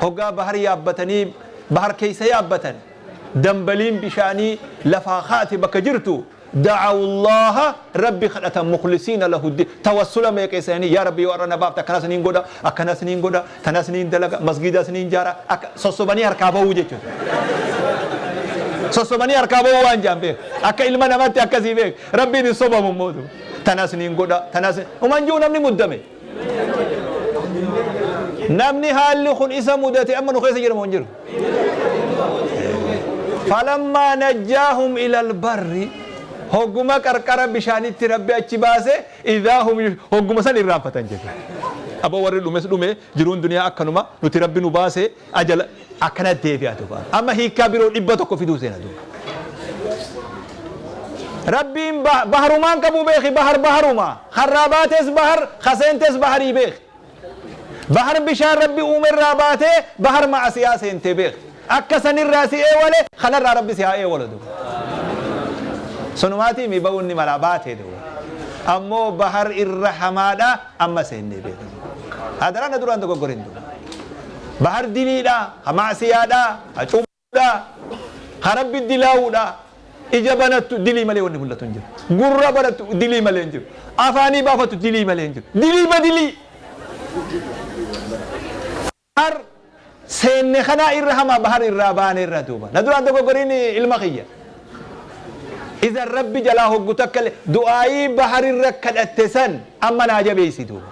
Hoggaa bahar yaabbatanii bahar keeysa yaabbatan dambaliin bishaanii lafaa kaate bakka jirtu da'awullaaha Rabbi kadhatan mukhlisiina lahu ddiin tawassula meeqeessanii yaa Rabbi yoo har'a na baafte akkanas niin godha akkanas niin godha tanas niin dalaga masgiidas niin jaara akka sossobanii harkaa bahuu jechuudha. Sossobanii harkaa bahuu waan jaan beek akka ilma namatti akkasii beek Rabbiin hin sobamu immoo tanas niin godha tanas uman jiru namni muddame. Namni haalli kun isa mudate amma nu keessa jira moo hin jiru? Falammaa najjaahum ilal barri hogguma qarqara bishaanitti Rabbi achi baase idhaa hum hogguma san irraanfatan jedhe. Aboo warri dhumes dhume jiruun duniyaa akkanuma nuti Rabbi nu baase ajala akkana deebi'a duuba. Amma hiikkaa biroo 100 fiduu seena duuba. Rabbiin baharumaan qabu beeki bahar baharuma. Karraa baates bahar kaseentes baharii beeki. Bahar bishaan Rabbi uumerraa baatee bahar ma'asiyaa seentee beeki. Akka sanirraa si eewale kanarraa Rabbi si haa eewalu duuba. Sunumaatii mi ba'uun ni malaa baatee duuba. Ammoo bahar irra hamaadha amma seennee beeki. Hadaraa na duraan dogoggorin duuba. Bahar diliidha, ka ma'siyaadha, ka cubbuudha, ka Rabbi dilaawuudha. Ija banattu dilii malee wanni mul'atu hin jiru. Gurra banattu dilii malee hin jiru. Afaanii baafattu dilii malee hin jiru. Dilii ma dilii. Bahar seenne kanaa irra hamaa bahar irraa baane irra duuba. Na duraan dogoggoriin ilma kiyya. Idan Rabbi jalaa hoggu takka du'aayii bahar irra kadhatte san amma naa jabeessi duuba.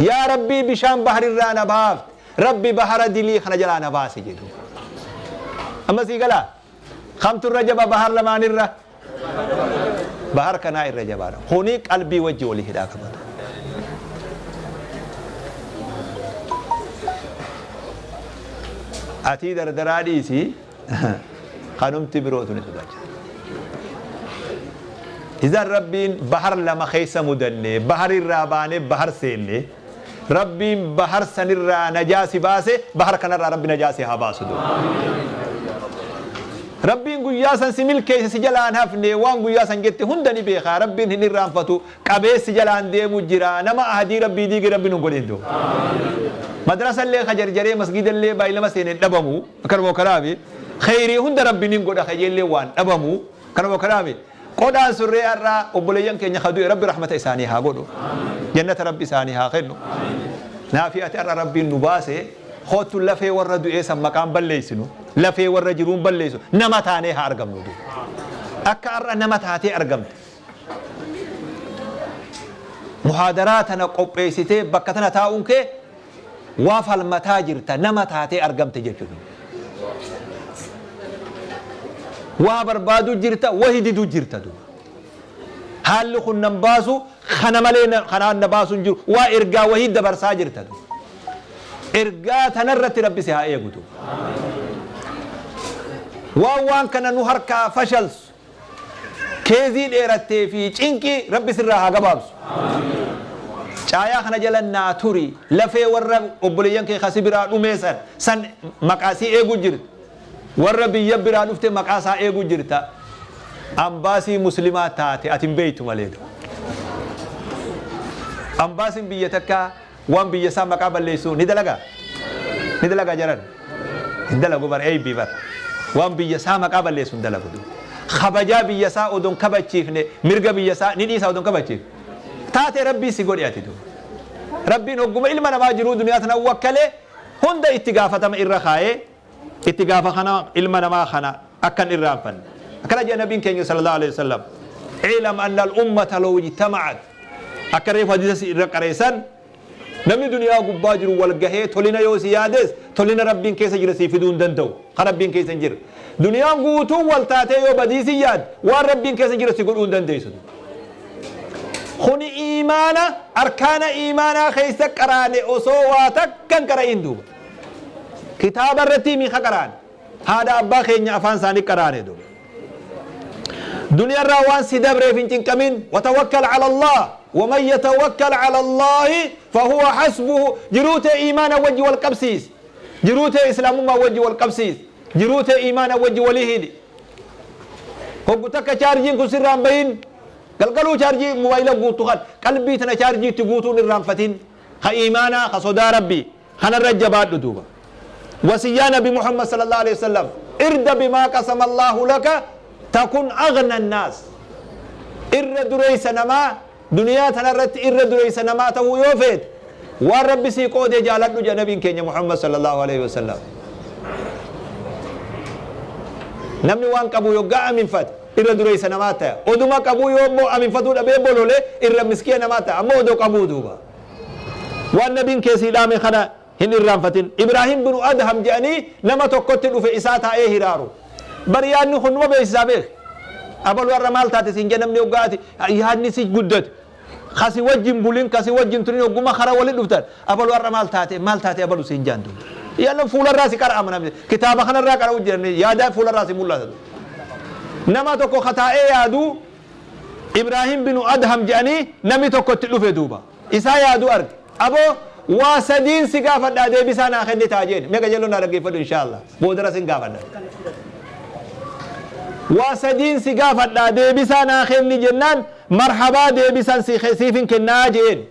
Yaa Rabbii bishaan bahar irraa na baafte Rabbi bahara dilii kana jalaa na baasi jedhu. Amma sii galaa? Kamtu irra jaba bahar lamaan irra? Bahar kanaa irra jabaadha. Kuni qalbii wajji walii hidhaa qabata. Atii dardaraa dhiisi kanumti birootu ni sodaachisa. Idan Rabbiin bahar lama keessa mudanne, bahar irraa baanee bahar seenne, Rabbiin bahar sanirraa najaa si baase, bahar kanarraa Rabbi najaa si haa baasu duuba. Rabbiin guyyaa san si milkeesse si jalaan hafne, waan guyyaa san jette hunda ni beeka, Rabbiin hin irraanfatu, qabees si jalaan deemu jira, nama ahdii Rabbii diige Rabbi nun godhin duuba. Madrasallee ka jarjaree masgidallee baay'ilama seene hin dhabamu, akkanuma kanaafi kheyrii hunda Rabbiin hin godha kajeellee waan dhabamu, Kanuma kanaa miti. Qodaan surree har'aa obboleeyyan keenya ka du'e Rabbi rahmata isaanii haa godhu. Jannata Rabbi isaanii haa kennu. Naafi ati har'a Rabbiin nu baase koottu lafee warra du'ee san maqaan balleessinu lafee warra jiruun balleessu nama taanee haa argamnu duuba. Akka har'a nama taatee argamte. Muhaadaraa tana qopheessitee bakka tana taa'uun kee waa falmataa jirta nama taatee argamte jechuudha. Waa barbaaduu jirta wahi diduu jirta duuba. Haalli kun nan baasu kana malee kanaan na baasu hin jiru waa ergaa wahii dabarsaa jirta duuba. Ergaa tanarratti Rabbi si haa eegu duuba. Waan waan kana nu harkaa fashalsu Keezii dheerattee fi cinqii Rabbi sirraa haa gabaabsu. Caayaa kana jala naa turi lafee warra obboleeyyan kee ka si biraa dhumee san san maqaa sii eeguu jirta. Warra biyya biraa dhufte maqaa isaa eeguu jirta. Ambaasii muslimaa taate ati hin beektu malee. Ambaasiin biyya takkaa Waan biyya isaa maqaa balleessu ni dalagaa? Ni dalagaa jaran? Hin dalagu bar eeybii bar. Waan biyya isaa maqaa balleessu hin dalagu. Kabajaa biyya isaa odoo hin kabachiifne mirga biyya isaa ni dhiisa odoo hin kabachiifne. Taate Rabbii si godhe ati duuba. Rabbiin hogguma ilma namaa jiruu duniyaa tana wakkalee hunda itti gaafatama irra kaayee itti gaafatama ilma namaa kana akka hin irraanfanne. Akkana jedha nabiin keenya sallallahu alaihi wasallam. I'lam anna al-ummata law ijtama'at. Akka reefu hadiisa si irra qareessan namni duniyaa gubbaa jiru wal gahee tolina yoo si yaades tolina Rabbiin keessa jira sii fiduu hin danda'u. Kan Rabbiin keessa hin jirre. Duniyaan guutuun wal taatee yoo badii si yaad waan Rabbiin keessa jira si godhuu hin dandeessu. Kuni iimaana arkaana iimaanaa keessa qaraane osoo waa takka hin qara'iin duuba. Kitaaba irratti himi ka qaraane. Haadha abbaa keenya afaan isaanii qaraane duuba. Duniyarraa waan si dabreef hin cinqamin. Watawakkal ala Allah. Waman yatawakkal ala Allahi fahuwa hasbuhu. Jiruu tee iimaana wajji wal qabsiisi. Jiruu tee islaamummaa wajji wal qabsiisi. Jiruu tee iimaana wajji walii hidhi. Hoggu takka chaarjiin kun sirraa hin bahin. Galgaluu chaarjii mobaayila guuttu kan qalbii tana chaarjii itti guutuun irraanfatin. Ka iimaanaa ka sodaa Rabbii. Kanarra jabaadhu duuba. Wasiyyaa Nabi Muhammad sallallahu alaihi wasallam, irda bimaa qasama Allahu laka takun aghna annaas. Irra dureeysa namaa, duniyaa tanarratti irra dureeysa namaa tahuu yoo feete, waan Rabbi sii qoode jaaladhu jedha Nabiin keenya Muhammad sallallahu alaihi wasallam. Namni waan qabu yoggaa aminfate irra dureeysa namaa taya. Oduma qabuu yoo immoo aminfatuu dhabee bolole irra miskiina namaa taya. Ammoo odoo qabuu duuba. Waan Nabiin kee sii dhaame kana hin irraanfatin. Ibraahim binu Adham je'anii nama tokkotti dhufe isaa taa'ee hiraaru. Bar yaadni kun numa beeksisaa beeki. Abalu har'a maal taate siin jedha namni hoggaa ati yaadni si guddate. Ka si wajjin bulin ka si wajjin turin hogguma kara wali dhuftan abalu har'a maal taate maal taate abalu siin jaan duuba. Yalla fuularraa si qara'ama namni. Kitaaba kanarraa qara'u jiran yaada fuularraa si mul'ata. Nama tokko ka taa'ee yaadu Ibraahim binu Adham je'anii namni tokko itti dhufe duuba. Isaa yaadu arge. Aboo waa sadiin si gaafadhaa deebisaa naa kennitaa jeen. Mee qajeelloon naa dhaggeeffadhu inshaallah. Boodara sin gaafadha. Waa sadiin si gaafadhaa deebisaa naa kenni jennaan marhabaa deebisan siifin kennaa jeen.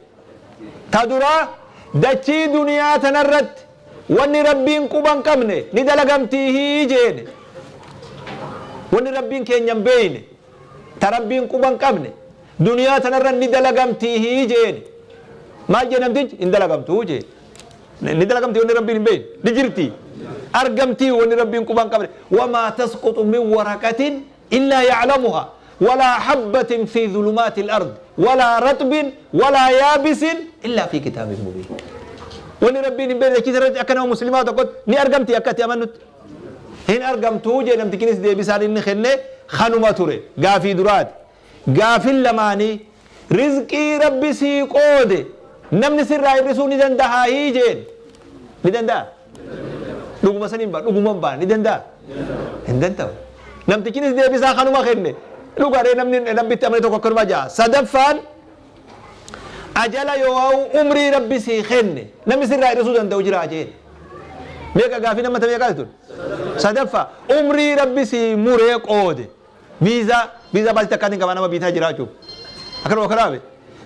Ta duraa, dachii duniyaa tanarratti wanni Rabbiin quba hin qabne ni dalagamtiihii jeen. Wanni Rabbiin keenya hin beeyne, ta Rabbiin quba hin qabne duniyaa tanarra ni dalagamtiihii jeen. Maal jee namtichi? Hin dalagamtuu jeen. Ni dalagamti wanni Rabbiin hin beeyne? Ni jirti? Argamtii wanni Rabbiin quba hin qabne? Wamaa tasquxu min waraqatin illaa ya'lamuhaa walaa habbatin fii zulumaatil ard walaa raxbin walaa yaabisin illaa fii kitaabin mubiin. Wanni Rabbiin hin beekne dachii irratti akka nama muslimaa tokkotti ni argamti akka itti amannutti? Hin argamtuu jee namtichinis deebisaan inni kenne kanuma ture. Gaafii duraati. Gaafin lamaanii, rizqii Rabbi sii qoode namni sirraa hir'isuu ni dandahaahii jeen. Ni danda'a? Dhuguma saniin ba dhuguman baana ni danda'a? Hin danda'u. Namtichinis deebisaa kanuma kenne. Dhugaadhee namni Rabbitti amane tokko akkanuma ja'a. Sadaffaan, ajala yoo umrii Rabbi sii kenne namni sirraa hir'isuu danda'u jiraa jeen. Meeqa gaafii nama meeqaati tun? Sadaffaa, umrii Rabbi sii muree qoode. Viizaa, viizaa baasii takkaatiin qabaa nama biitaa jiraachuuf. Akkanuma kanaafi.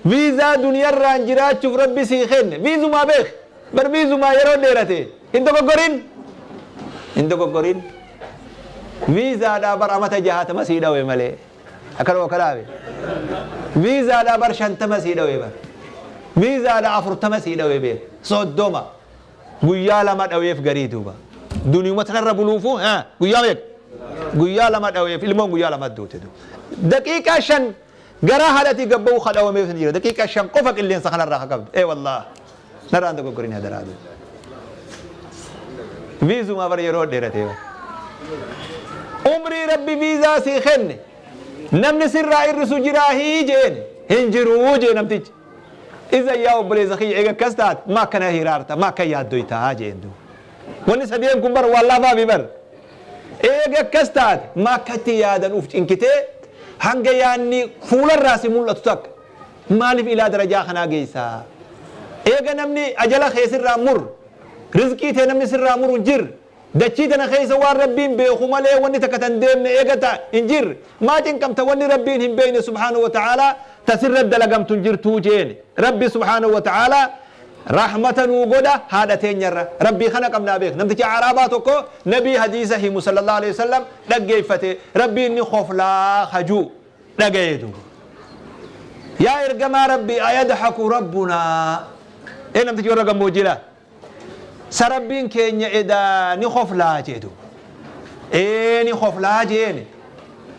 Viizaa duniyarraan jiraachuuf Rabbi sii kenne. Viizumaa beeki. Bar viizumaa yeroo dheerate. Hin dogoggorin. Hin dogoggorin. Viizaadhaa bar amata 60 sii dhawe malee. Akkanuma kanaafi. Viizaadhaa bar 50 sii dhawe bar. Viizaadhaa 40 sii dhawe beeki. 30. Guyyaa lama dhaweef garii duuba. Duniyuma tanarra buluufu guyyaa meeqa? Guyyaa lama dhaweef, ilmoon guyyaa lama duute duuba. Daqiiqaa 5 garaa haadhatii gad ba'uu ka dhawameef ni jira. Daqiiqaa 5 qofa qilleensa kanarraa ka qabdu. Ee wallaah. Narraa hin dogoggorin hadaraa duuba. Viizumaa bar yeroo dheeratee bar. Umrii Rabbi viizaa sii kenne namni sirraa irrisu jiraahii jeen, hin jiruu jee namtichi. Izan yaa obboleessa kiyya, eega akkas taate ma akkana hiraarta, ma akka yaaddoytaa jeen duuba. Wanni sadeen kun bar waan laafaafi bar. Eega akkas taate ma akkatti yaadan uf cinkitee hanga yaanni fuularraa si mul'atu takka maaliif ilaa darajaa kanaa geessaa? Eega namni ajala kee sirraa mur, rizqii tee namni sirraa muru hin jirre, Dachii tana keessa waan Rabbiin beeku malee wanni takka tan deemne eega ta hin jirre, maa cinqamta? Wanni Rabbiin hin beeyne subhaanahu wa ta'aalaa ta sirra dalagamtu hin jirtuu jeeni. Rabbi subhaanahu wa ta'aalaa rahmata nuu godha haadha teenyarra. Rabbii kana qabnaa beek. Namtichi A'raabaa tokko Nabii hadiisa himu sallallahu aleyhi wa sallam dhaggeeffate. Rabbiin ni koflaa ka ju'u dhagaye duuba. Yaa ergamaa Rabbii, ayadhaku Rabbunaa? Ee namtichi warra gammoojjii laal. Sa Rabbiin keenya edaa ni koflaa jee duuba. Ee ni koflaa jeeni.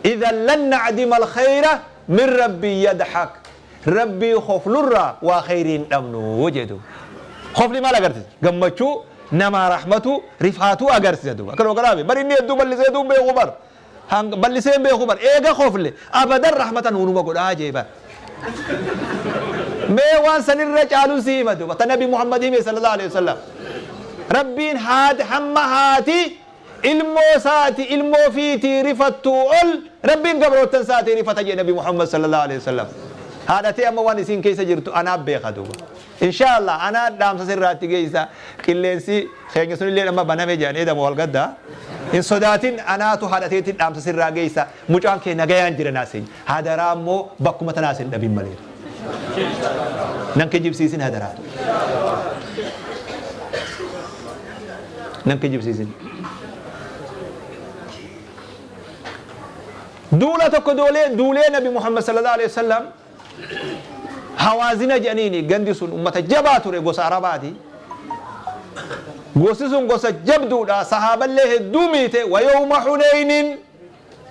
Idhan lan na'dima alkhayra min Rabbii yadhak. Rabbii koflurraa waa khayrii hin dhabnu jee duuba. Kofli maal agarsiisa? Gammachuu, namaa rahmatuu, rifaatuu agarsiisa duuba. Akkanuma kanaafi bar inni hedduu balliseetuu hin beeku bar. Hanga ballisee hin beeku bar. Eega kofle abadan rahmata nuunuma godhaa jee bar. Mee waan sanirra caalun sii hima duuba. Ta Nabi Muhammad hime sallallahu alaihi wasallam. Rabbiin haati hamma haati ilmoo isaati ilmoo fiitii rifattuu ol Rabbiin gabroottan isaatii rifata jee Nabi Muhammad sallallahu alaihi wasallam. Haadha tee amma waan isiin keessa jirtu anaa beeka duuba. Inshaa Allah anaa dhaamsa sirraatti geeysa, qilleensi keenya sunilleen amma baname jedhan eedamu wal gadda hin sodaatin, anaatu haadha teetiin dhaamsa sirraa geeysa, mucaan kee nagayaan jira naa siin hadaraa immoo bakkuma tanaa sin dhabin malee nan kijibsiisin hadaraa. Nan kijibsiisin. Duula tokko doolee duulee Nabi Muhammad sallallahu alaihi wasallam Hawaazina jedhaniini gandi sun ummata jabaa ture gosa Arabaati. Gosti sun gosa jabduudha sahaaballee hedduu miite wa yawma huneynin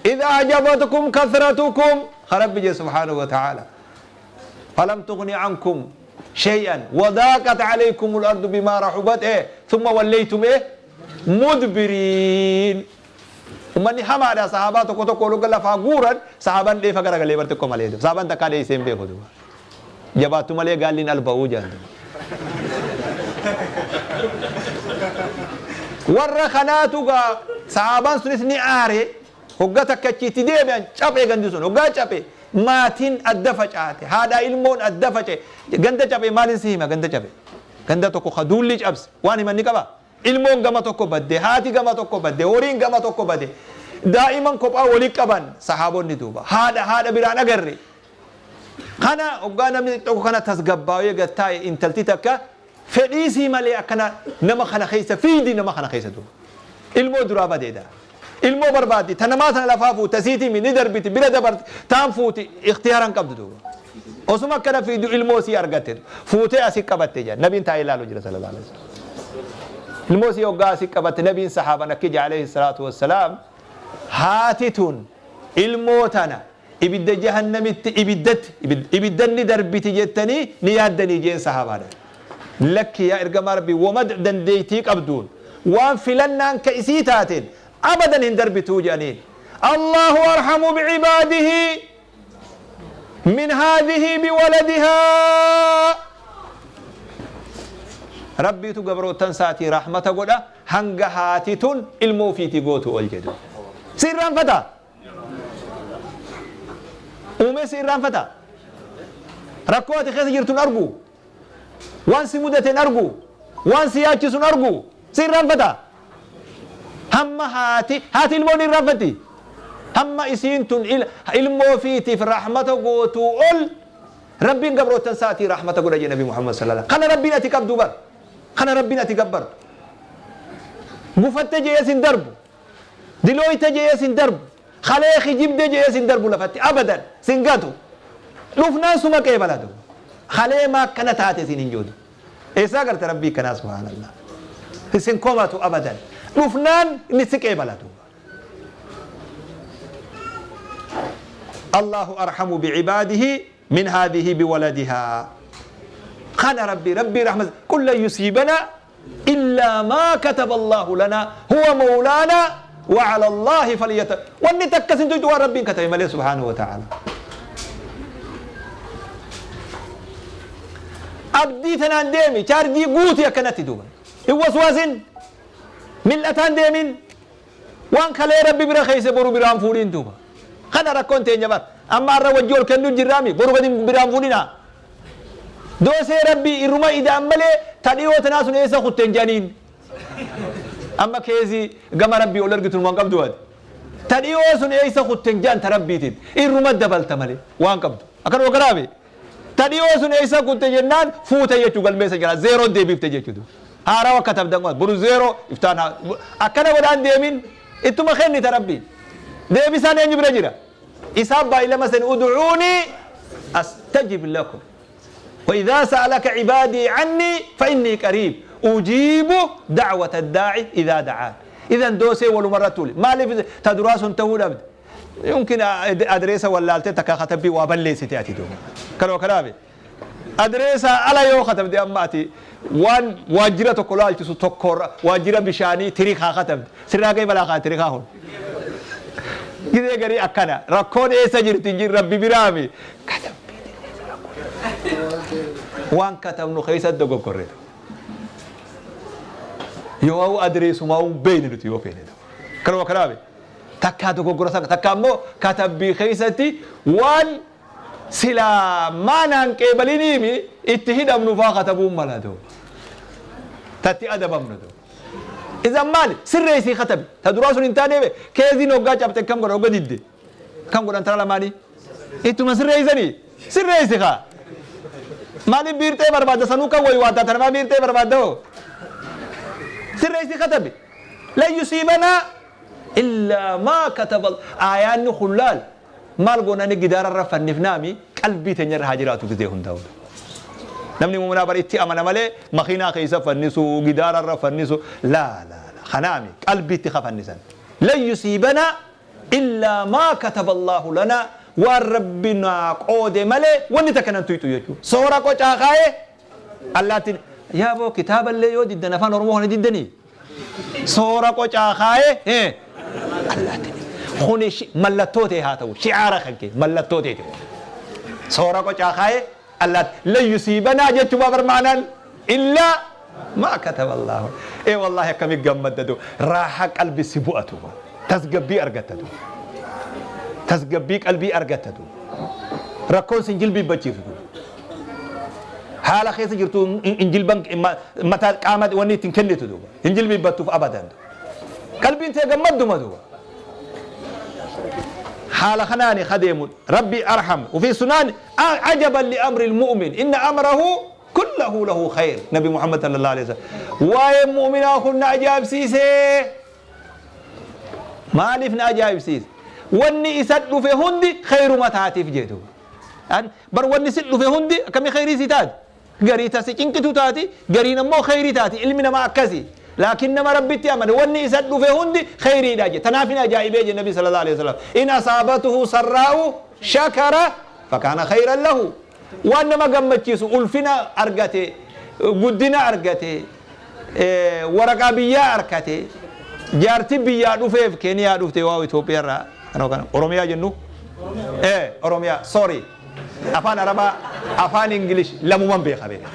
idh a'jabatkum kathratukum ka Rabbi jedhe subhaanahu wa ta'aala. Falam tughni ankum shay'an wa daaqat alaykum al-ardu bima rahubat thumma wallaytum mudbiriin. Ummanni hamaadha sahaabaa tokko tokko hogga lafaa guuran sahaabaan dheefa garagalee bar xiqqo malee sahaabaan takkaa dheeysee hin beeku duuba. Jabaattu malee gaalli hin alba'uu jedhan duuba. Warra kanaatu gaa sahaabaan sunis ni aare hogga takka achi itti deebi'an caphee gandi sun hoggaa caphe maatiin adda facaate haadhaa ilmoon adda faca'e ganda caphee maalin si hima ganda caphe ganda tokko ka duulli cabse waan himan ni qaba. Ilmoon gama tokko badde, haati gama tokko badde, horiin gama tokko bade. Daa'iman kophaa wali qaban sahaabonni duuba. Haadha haadha biraan agarre. Kana hoggaa namni tokko kana tasgabbaawee gad taa'e intalti takka fedhiisii malee akkana nama kana keessa fiiydi nama kana keessa duuba. Ilmoo duraa badeedha. Ilmoo barbaaddi ta namaa tana lafaa fuuti ta siitii mi ni darbiti bira dabarti taan fuuti ikhtiyaara hin qabdu duuba. Osuma akkana fiiydu ilmoo sii argatte fuutee asi qabatte jedhan nabiin taa'ee ilaalu jira sallallahu alaihi wasallam. Ilmoo sii hoggaa asi qabatte nabiin sahaaban akki jedhe alayhi salaatu wassalaam haati tun ilmoo tana ibidda jahannamitti ibiddatti ibiddanni darbiti jettanii ni yaaddanii jeen sahaabaadhaan. Lakki yaa ergamaa Rabbii woma dandeeytii qabduun waan filannaan ka isii taateen abadan hin darbituu je'aniin. Allaahu arhamu bicibaadihi min haadhihi biwaladihaa. Rabbiitu gabroottan isaatii rahmata godha hanga haati tun ilmoo ufiitii gootuu ol jedhu. Si irraanfataa? Uumee si irraanfataa? Rakkoo ati keessa jirtu hin arguu? Waan si mudate hin arguu? Waan si yaachisu hin arguu? Si irraanfataa? Hamma haati haati ilmoo ni irraanfatti? Hamma isiin tun ilmoo fiitiif rahmata gootuu ol Rabbiin gabroottan isaatii rahmata godha jedhe Nabi Muhammad sallallahu alaihi wasallam. Kana Rabbiin ati qabdu bar. Kana Rabbiin ati gabbartu. Gufatte je'ee sin darbu. Dilooyte je'ee sin darbu. Kalee kijibde je'ee sin darbu lafatti. Abadan. Sin gatu. Dhufnaan suma qeebala duuba. Kalee maa akkana taate siin hin ji'u. Eessaa garte Rabbii kanaa subhaanallah. Isin komatu abadan. Dhufnaan inni si qeebala duuba. Allahu arhamu bi'ibaadihi min haadhihi biwaladihaa. Kana Rabbii Rabbii rahmat qul lan yusiibanaa illaa maa kataba Allaahu lanaa huwa mawlaanaa wa ala Allaahi falyata wanni takka sin tuyxu waan Rabbiin katabe malee subhaanahu wa ta'aala. Abdii tanaan deemi chaarjii guuti akkanatti duuba hin waswaasin mil'ataan deemin waan kalee Rabbi bira keeyse boru biraan fuudhin duuba kana rakkoon teenya bar amma har'a wajji ol kennuu jirraami boru gadi biraan fuudhinaa Doosee Rabbii irruma ida'an malee ta dhiyoo tanaa sun eessa kutte hin jedhaniin. Amma keezii gama Rabbii ol ergitu numa hin qabdu ati. Ta dhiyoo sun eessa kutte hin jedhan ta Rabbiitiin. Irruma dabalta malee waan qabdu. Akkanuma garaabe. Ta dhiyoo sun eessa kutte jennaan fuute jechuu galmeessa jira. Zeeroo deebifte jechuudha. Haarawa katabdan qofa. Boru zeeroo iftaan akkana godhaan deemin ittuma kennita Rabbiin. Deebisaan eenyu bira jira? Isaan baay'ilama sani ud'uunii astajib lakum wa idhaa sa'alaka cibaadii cannii fa innii qariib ujiibu da'wata daa'i idhaa da'aan. Idan doosee walumarra tuuli. Maaliif ta duraa sun ta'uu dhabde? Yumkin adreesa wallaaltee takka katabbii waa balleessite ati duuba. Kanuma kanaafi. Adreesaa ala yoo katabde amma ati waan waajjira tokko laalchisu tokkorra waajjira bishaanii tirikaa katabde sirraa ga'e balaa kaa tirikaa kun. Gizee garii akkana rakkoon eessa jirti hin jiru rabbi biraami katabbii keessa rakkoon waan katabnu keessa dogoggorre. Yoo hawwu adreesumaa hin beekne nuti yoo feene. Kanuma kanaafi takkaa dogoggora takkaa immoo katabbii keessatti waan Silaa maa naan qeebaliniimi itti hidhamnu faa katabuun mala duuba. Tatti adabamnu duuba. Isan maali? Sirreessii katabi. Ta duraa sun hin taanee be keeziin hoggaa cabxe akkam godhan hogga didde. Akkam godhan tara lamaanii? Ittuma sirreessanii? Sirreessi kaa. Maaliif biirxee barbaadda sanuu kan wayi waataa tanamaa biirxee barbaadda hoo? Sirreessii katabi. Lan yusiibanaa illaa maa kataba aayaanni kun laal maal goona ni gidaara irra fannifnaami qalbii teenya irra haa jiraatu gizee hundaa'u. Namni mu'minaa bar itti amana malee makiinaa keessa fannisu gidaara irra fannisu laa laa laa kanaami qalbiitti ka fannisan. Lan yusiibanaa illaa maa kataba Allaahu lanaa waan Rabbi naa qoode malee wanni takka nan tuyxu jechuudha. Soora qocaa kaa'ee allaattiin yaa boo kitaaballee yoo diddan afaan Oromoo kana diddanii soora qocaa kaa'ee allaattiin kuni mallattoo ta'e haa ta'u shi'aara kan kee mallattoo ta'e soora qocaa kaa'ee allaatti lan yusiibanaa jechuudha bar maanaan illaa maa kataba Allaahu ee wallaahi akkami gammadda du raaha qalbi si bu'atu tasgabbii argatta du tasgabbii qalbii argatta du rakkoon sin jilbiibbachiiftu haala keessa jirtu hin jilban mataa qaama wanni ittiin kennitu duuba hin jilbiibbattuuf abadan qalbiin tee gammadduma duuba haala kanaani kadeemu rabbi arham وفي سنان عجبا لأمر المؤمن إن أمره كله له خير نبي محمد صلى الله عليه وسلم waa'ee mu'minaa kun na ajaa'ibsiisee maaliif na ajaa'ibsiise wanni isa dhufe hundi khayruma taatiif jedhu bar wanni si dhufe hundi akkamii khayrii si taati garii tasi cinqitu taati gariin ammoo khayrii taati ilmi namaa akkasi laakiin nama rabbitti amane wanni isa dhufe hundi khayriidha je tanaaf hin ajaa'ibee je nabi sallallahu alaihi wasallam in asaabatuhu sarraa'u shakara fakaana khayran lahu waan nama gammachiisu ulfina argate guddina argate waraqaa biyyaa argate jaarti biyyaa dhufeef keeniyaa dhufte waa Itoophiyaa irraa kana kana Oromiyaa jennu Oromiyaa sorry afaan Arabaa afaan English lamuman beeka beeka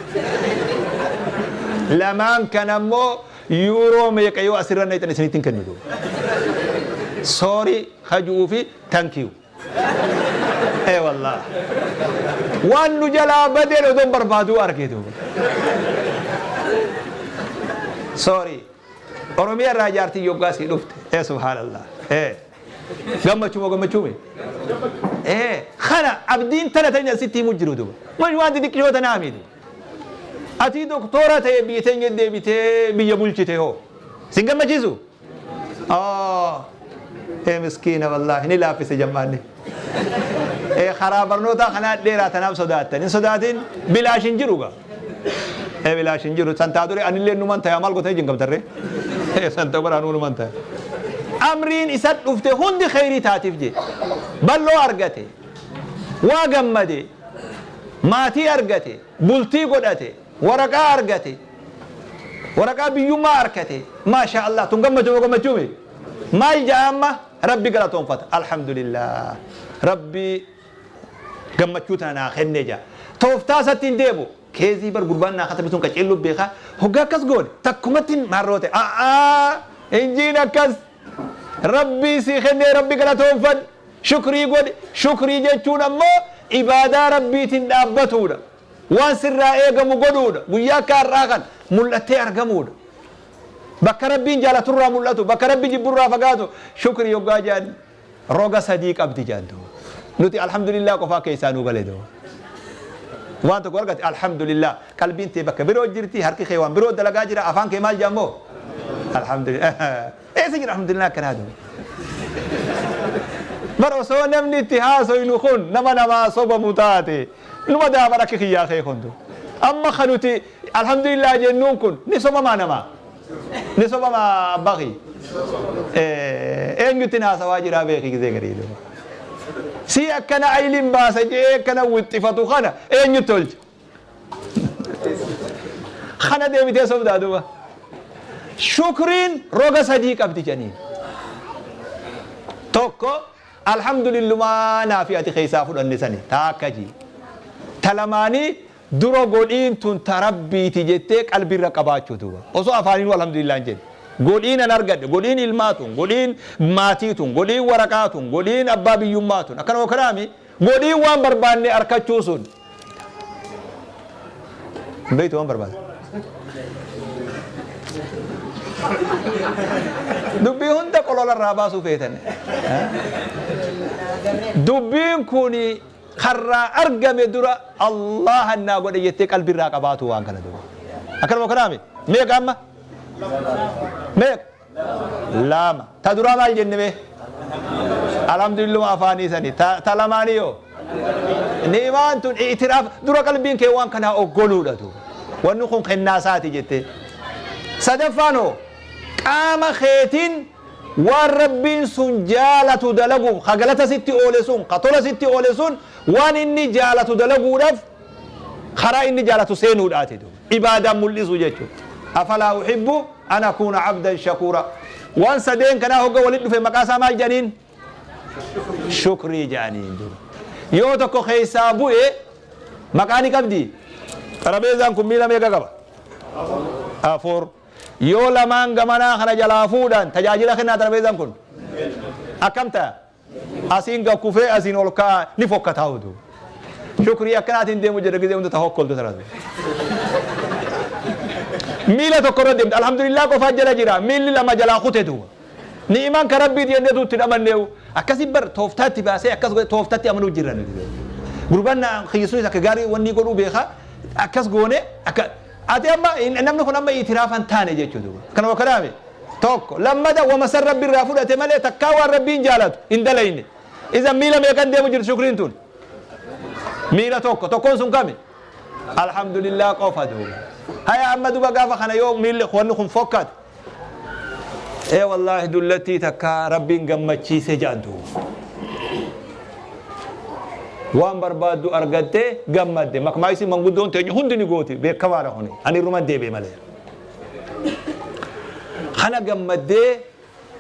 lamaan kana immoo yuuroo meeqa yoo asirra naqxan isinitti hin kennitu sorry hajuu fi thank you ee wallah waan nu jalaa badeen odoon barbaaduu argitu sorry Oromiyaa irraa jaartii yoggaa sii dhufte ee subhaanallah ee gammachuu moo gammachuu mi ee kana abdiin tana tanya sitti himu jiru duba maal waan xixiqqoo tanaa miti ati doktora ta'e biyya teenya deebitee biyya bulchite hoo sin gammachiisu ee miskiina wallaahi ni laaffise jammaanni ee karaa barnootaa kanaa dheeraa tanaaf sodaattan hin sodaatin bilaash hin jiru gaa ee bilaash hin jiru santaa dure anillee numan tayaa maal gootee jingamtarree ee santa baraanuu numan taya amriin isa dhufte hundi kheyrii taatiif je bal'oo argate waa gammade maatii argate bultii godhate waraqaa argate waraqaa biyyummaa argate maasha Allah tun gammachuu moo gammachuu mi maal ja'a amma rabbi galatoonfata alhamdulillah rabbi gammachuu tana naa kenne ja'a tooftaa isatti hin deemu keezii bar gurbaan naa katabe sun qaceelluu beekaa hoggaa akkas goone takkumatti marroote a'aa injiin akkas rabbii sii kennee rabbi galatoonfadhu shukrii godhi shukrii jechuun ammoo ibaadaa rabbiitiin dhaabbatuudha waan sirraa eegamu godhuudha guyyaa akka har'aa kan mul'attee argamuudha bakka rabbiin jaalaturraa mul'atu bakka rabbi jibburraa fagaatu shukrii yoggaa jedhan roga sadii qabdi jedhan duuba nuti alhamdulillah qofaa keessaa nuu gale duuba waan tokko argate alhamdulillah qalbiin tee bakka biroo jirti harki kee waan biroo dalagaa jira afaan kee maal jedhan moo alhamdulillah eessa jira alhamdulillah akkanaa duuba bar osoo namni itti haasoynu kun nama namaa sobamu taate numa daabar akka kiyyaa kee kun amma kan nuti alhamdulillah jennuun kun ni sobamaa namaa ni sobamaa abbaa kiyya eenyutti haasawaa jiraa beeki gizee garii duuba si akkana ayliin baasa jee akkana wixxifatu kana eenyutti tolcha kana deebitee sobdaa duuba shukriin roga sadii qabdi jedhaniin tokko alhamdulillumaa naafi ati keessaa fudhanne sani taakka ji ta lamaanii dura godhiin tun ta rabbiiti jettee qalbiirra qabaachuu duuba osoo afaaniinuu alhamdulillah hin jedhe godhiin an argadhe godhiin ilmaa tun godhiin maatii tun godhiin waraqaa tun godhiin abbaa biyyummaa tun akkana kanaami godhiin waan barbaanne arkachuu sun beektu waan barbaada dubbii hunda qololarraa baasuu feetan dubbiin kun karraa argame dura Allahan naa godhe jettee qalbiirraa qabaatu waan kana duuba akkanuma kanaami meeqa amma meeqa Lama. Ta duraa maal jenne mee? Alhamdulilluma afaanii sani. Ta lamaanii yoo? Ni'imaan tun i'tiraaf dura qalbiin kee waan kanaa oggoluudha duuba. Wanni kun kennaa isaati jettee. Sadaffaan hoo? Qaama keetiin waan Rabbiin sun jaalatu dalaguuf, ka galata sitti oole sun, ka tola sitti oole sun waan inni jaalatu dalaguudhaaf karaa inni jaalatu seenuudhaati duuba. Ibaadaan mul'isuu jechuudha. Afalaa uhibbu an akuuna abdan shakuura. Waan sadeen kanaa hogga walitti dhufe maqaa isaa maal jedhaniin? Shukrii jedhaniin duuba. Yoo tokko keessaa bu'e maqaa ni qabdi? Xarabeezaan kun miila meeqa qaba? 4. Yoo lamaan gamanaa kana jalaa fuudhan tajaajila kennaa xarabeezaan kun? Akkam ta'a? Asiin gad kufee asiin ol ka'a ni fokkataa utuu. Shukrii akkanaatiin deemu jedha gizee hunda ta hokkoltu tana. Miila tokko irra deemte alhamdulillah qofaa jala jira miilli lama jalaa kute duuba. Ni'imaan ka rabbiiti jenneetu itti dhamanneewu. Akkasi bar tooftaatti baasee akkas godhe tooftatti amanuu jirra nuti. Gurbaan na kiyya sunis akka gaarii wanni godhuu beeka akkas goone akka ati amma namni kun amma itiraafa hin taane jechuudha. Kana wakanaame. Tokko lammata wama san rabbi irraa fudhate malee takkaa waan rabbiin jaalatu hin dalayne. Iza miila meeqan deemu jirti shukriin tun? Miila tokko. Tokkoon sun kami? Alhamdulillah qofa duuba. Haya amma duba gaafa kana yoo miilli wanni kun fokkate. Ee wallaahi dullattii takka rabbiin gammachiise jedhan duuba. Waan barbaaddu argattee gammadde. Makmaayisi manguddoon teenya hundi ni gooti beekamaadha kuni. Ani irruman deebi'e malee. Kana gammaddee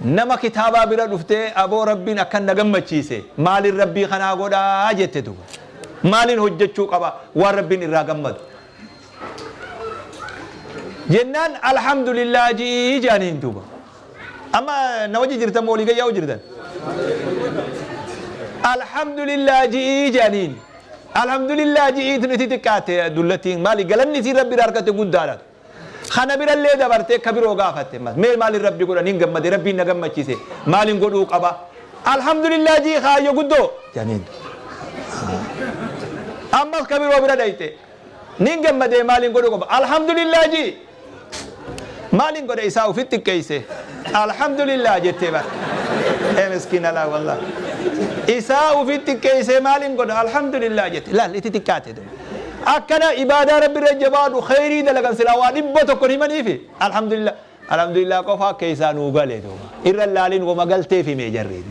nama kitaabaa bira dhuftee aboo rabbiin akkan na gammachiise maalin rabbii kanaa godhaa jette duba. Maalin hojjechuu qaba waan rabbiin irraa gammadu. Jennaan alhamdulillah ji'ii jedhaniin duuba. Amma na wajji jirtan moo olii gayyaa'u jirtan? Alhamdulillah ji'ii jedhaniin. Alhamdulillah ji'ii tun itti xiqqaatte dullattiin maali galanni isiin rabbi irraa argatte guddaadha. Kana birallee dabartee ka biroo gaafatte ammas. Mee maalin rabbi godha nin gammade rabbiin na gammachiise maalin godhuu qaba. Alhamdulillah ji'i kaayyo guddoo jedhaniin. Ammas ka biroo bira dhayxe. Nin gammadee maalin godhuu qaba. Alhamdulillah ji'i. Maalin godha isaa ufi xiqqeeyse. Alhamdulillah jettee bar. Ee miskiina laa wallah. Isaa ufi xiqqeeyse maalin godha alhamdulillah jette. Laal itti xiqqaate duba. Akkana ibaadaa rabbi irra jabaadhu kheyrii dalagan silaa waa 100 himaniifi alhamdulillah. Alhamdulillah qofaa keessaa nuu gale duuba. Irra laalin wama galteef hime jarri.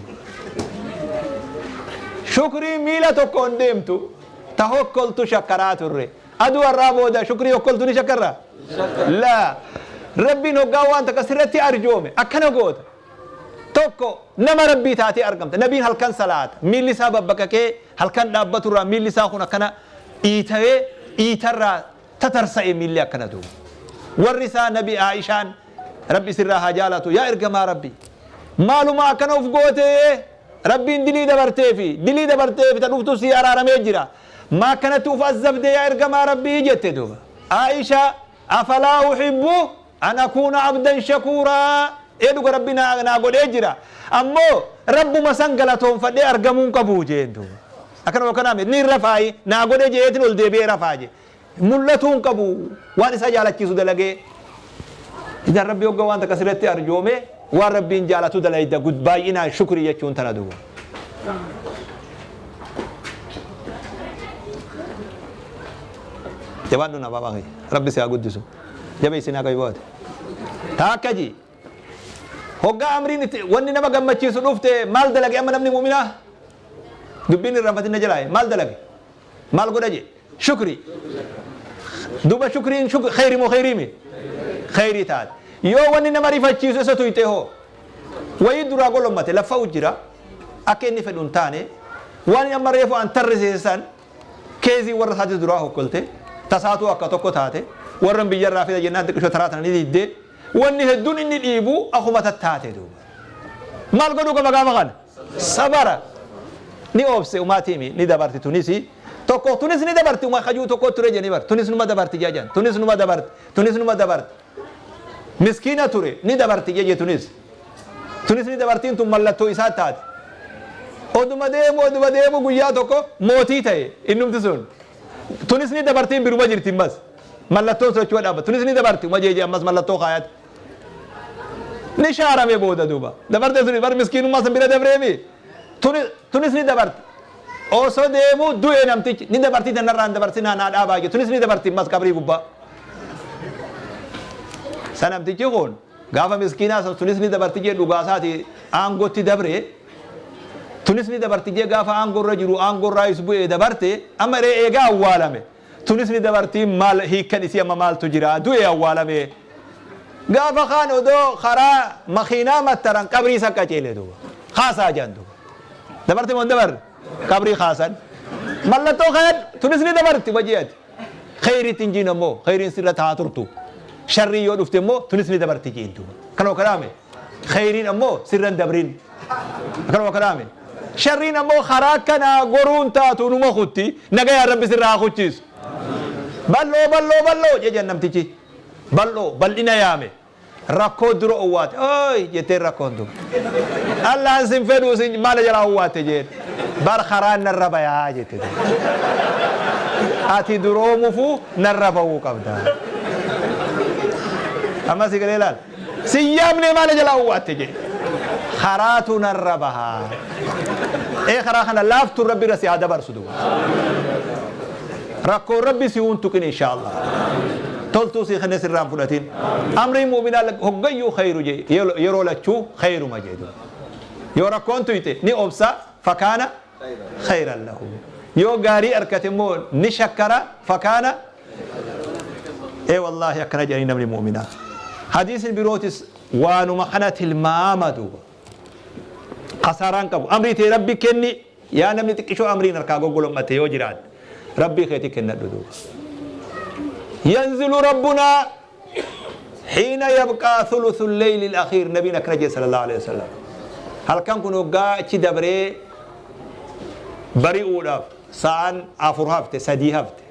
Shukrii miila tokkoon deemtu ta hokkoltu shakkaraa turre. Aduu har'aa booda shukrii hokkoltu ni shakkarraa? Laa. Rabbiin hoggaa waan takka sirratti arjoome akkana goota. Tokko nama Rabbii taatee argamta. Nabiin halkan salaata. Miilli isaa babbaqaqee halkan dhaabbaturraa miilli isaa kun akkana iitawee iitarraa tatarsa'e miilli akkana duuba. Warri isaa Nabi Aishaan Rabbi isirraa haa jaalatu yaa ergamaa Rabbii. Maaluma akkana uf gootee Rabbiin dilii dabarteefi dilii dabarteefi ta dhuftu sii araaramee jira. Maa akkanatti uf azzabde yaa ergamaa Rabbii jette duuba. Aisha afalaa uhibbu an akuuna abdan shakuuraa ee dhuga Rabbi naa naa godhee jira. Ammoo Rabbuma san galatoonfadhee argamuu hin qabu jeen duuba. Akkanuma akkanaa miti niin rafaayi naa godhe jeetin ol deebi'ee rafaa jee. Mul'atuu hin qabu waan isa jaalachiisu dalagee. Idan Rabbi hogga waan takka sirratti arjoome waan Rabbiin jaalatu dalayda baay'inaan shukrii jechuun tana duuba. Jabaadhu na baabaa kiyya. Rabbi si haa guddisu. Jabeessi naa qabi baate. Taakka ji. Hoggaa amriin itti wanni nama gammachiisu dhufte maal dalage amma namni mu'minaa? Dubbiin irraanfatin na jalaaye maal dalage? Maal godha je? Shukrii. Duuba shukriin kheyri moo kheyrii mi? Kheyrii taate. Yoo wanni nama rifachiisu isa tuyxe hoo? Wayii duraa golommate laffa'u jira. Akka inni fedhu hin taane. Waan amma reefu an tarrisiise san keezii warra isaatis duraa hokkolte. Tasaatuu akka tokko taate. Warran biyyarraa fida jennaan xiqqishoo taraa tana ni diddee. Wanni hedduun inni dhiibu akuma tattaate duuba. Maal godhuu qaba gaafa kana? Sabara. Ni obse umaatiimi ni dabarti tunisi. Tokko tunis ni dabarti uma kajuu tokko ture jedhanii bar. Tunis numa dabarti jedhan. Tunis numa dabarti. Tunis numa dabarti. Miskiina ture ni dabarti jeje tunis. Tunis ni dabartiin tun mallattoo isaa taate. Oduma deemu oduma deemu guyyaa tokko mootii ta'e innumti sun. Tunis ni dabartiin biruma jirti ammas. Mallattoon sun achuma dhaabbata. Tunis ni dabarti uma jeeje ammas mallattoo kaayate. Ni shaarame booda duuba. Dabarte suni bar miskiinummaa san bira dabreemi. Tunis ni dabarte. Osoo deemuu du'e namtichi ni dabartii tanarraa hin dabarsinaa naa dhaabaa jedhe. Tunis ni dabarti ammas qabrii gubbaa. Sa namtichi kun gaafa miskiinaa san tunis ni dabarti jee dhugaasaati aangotti dabre. Tunis ni dabarti jee gaafa aangorra jiru aangorraayis bu'ee dabarte amma ree eegaa awwaalame. Tunis ni dabartii maal hiikkan isii amma maaltu jira du'e awwaalame. Gaafa kaan odoo karaa makiinaa mattaran qabrii isa qaceele duuba. Kaasaa jaan duuba. Dabarte moo hin dabarre? Qabrii kaasan. Mallattoo kayan tunis ni dabarti wajii ati. Kheyriitti hin jiin ammoo kheyriin sirra taa turtu. Sharrii yoo dhufte immoo tunis ni dabarti jiin duuba. Kanuma kanaame. Kheyriin ammoo sirra hin dabrin. Kanuma kanaame. Sharriin ammoo karaa kanaa goruun taatu numa kutti nagayaan rabbi sirraa haa kuchiisu. Bal'oo bal'oo bal'oo jedhan namtichi. Bal'oo bal'ina yaame. Rakkoo dura owwaate. Ooy jetteen rakkoon tun. Allaan sin fedhuu sin maala jalaa owwaatte jeen. Bar karaan narra bayaa jette. Ati duroomufuu narra bahuu qabda. Amma si galee laal. Sin yaamnee maala jalaa owwaatte jee. Karaatu narra bahaa. Ee karaa kana laaftuun rabbi irra si haa dabarsu duuba. Rakkoon rabbi si hun tuqin insha Allah. Toltuu sii kenne sirraa hin fudhatin. Amriin mu'minaa hoggayyuu kheyru je yeroo lachuu kheyruma jee duuba. Yoo rakkoon tuyxe ni obsa fakaana kheyran lahu. Yoo gaarii arkate immoo ni shakkara fakaana ee wallaahi akkana jedhanii namni mu'minaa. Hadiisni birootis waanuma kana tilmaama duuba. Kasaaraan qabu. Amrii tee rabbi kenni. Yaa namni xiqqishoo amriin harkaa goggolom'atte yoo jiraatte Rabbii keetii kennadhu duuba. Yanzilu Rabbunaa hiina yabqaa thuluthu leyli al-akhiir nabiin akkana jedhe sallallahu alaihi wasallam. Halkan kun hoggaa achi dabree bari'uudhaaf sa'aan 4 hafte 3 hafte.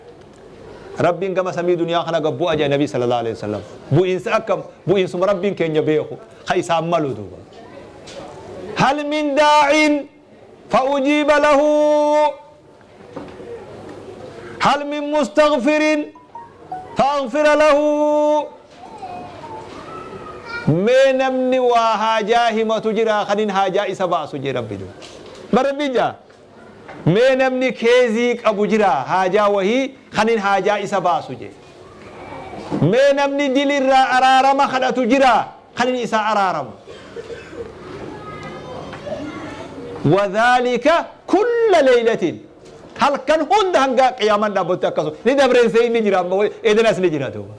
Rabbiin gama samii duniyaa kana gad bu'a jedhe nabii sallallahu alaihi wasallam. Bu'iinsa akkam bu'iinsuma Rabbiin keenya beeku ka isaan malu duuba. Hal min daa'in فأجيب له هل من مستغفر فأغفر له mee namni waa haajaa himatu jira kanin haajaa isa baasu jee rabbi duuba bar rabbiin jaa mee namni keezii qabu jira haajaa wahii kanin haajaa isa baasu jee mee namni dilirraa araarama kadhatu jira kan inni isaa araaramu. Wadhaalika kulla leeylatin halkan hunda hanga qiyaamaan dhaabbatte akkasuma ni dabreen see inni jira amma edanas ni jira duuba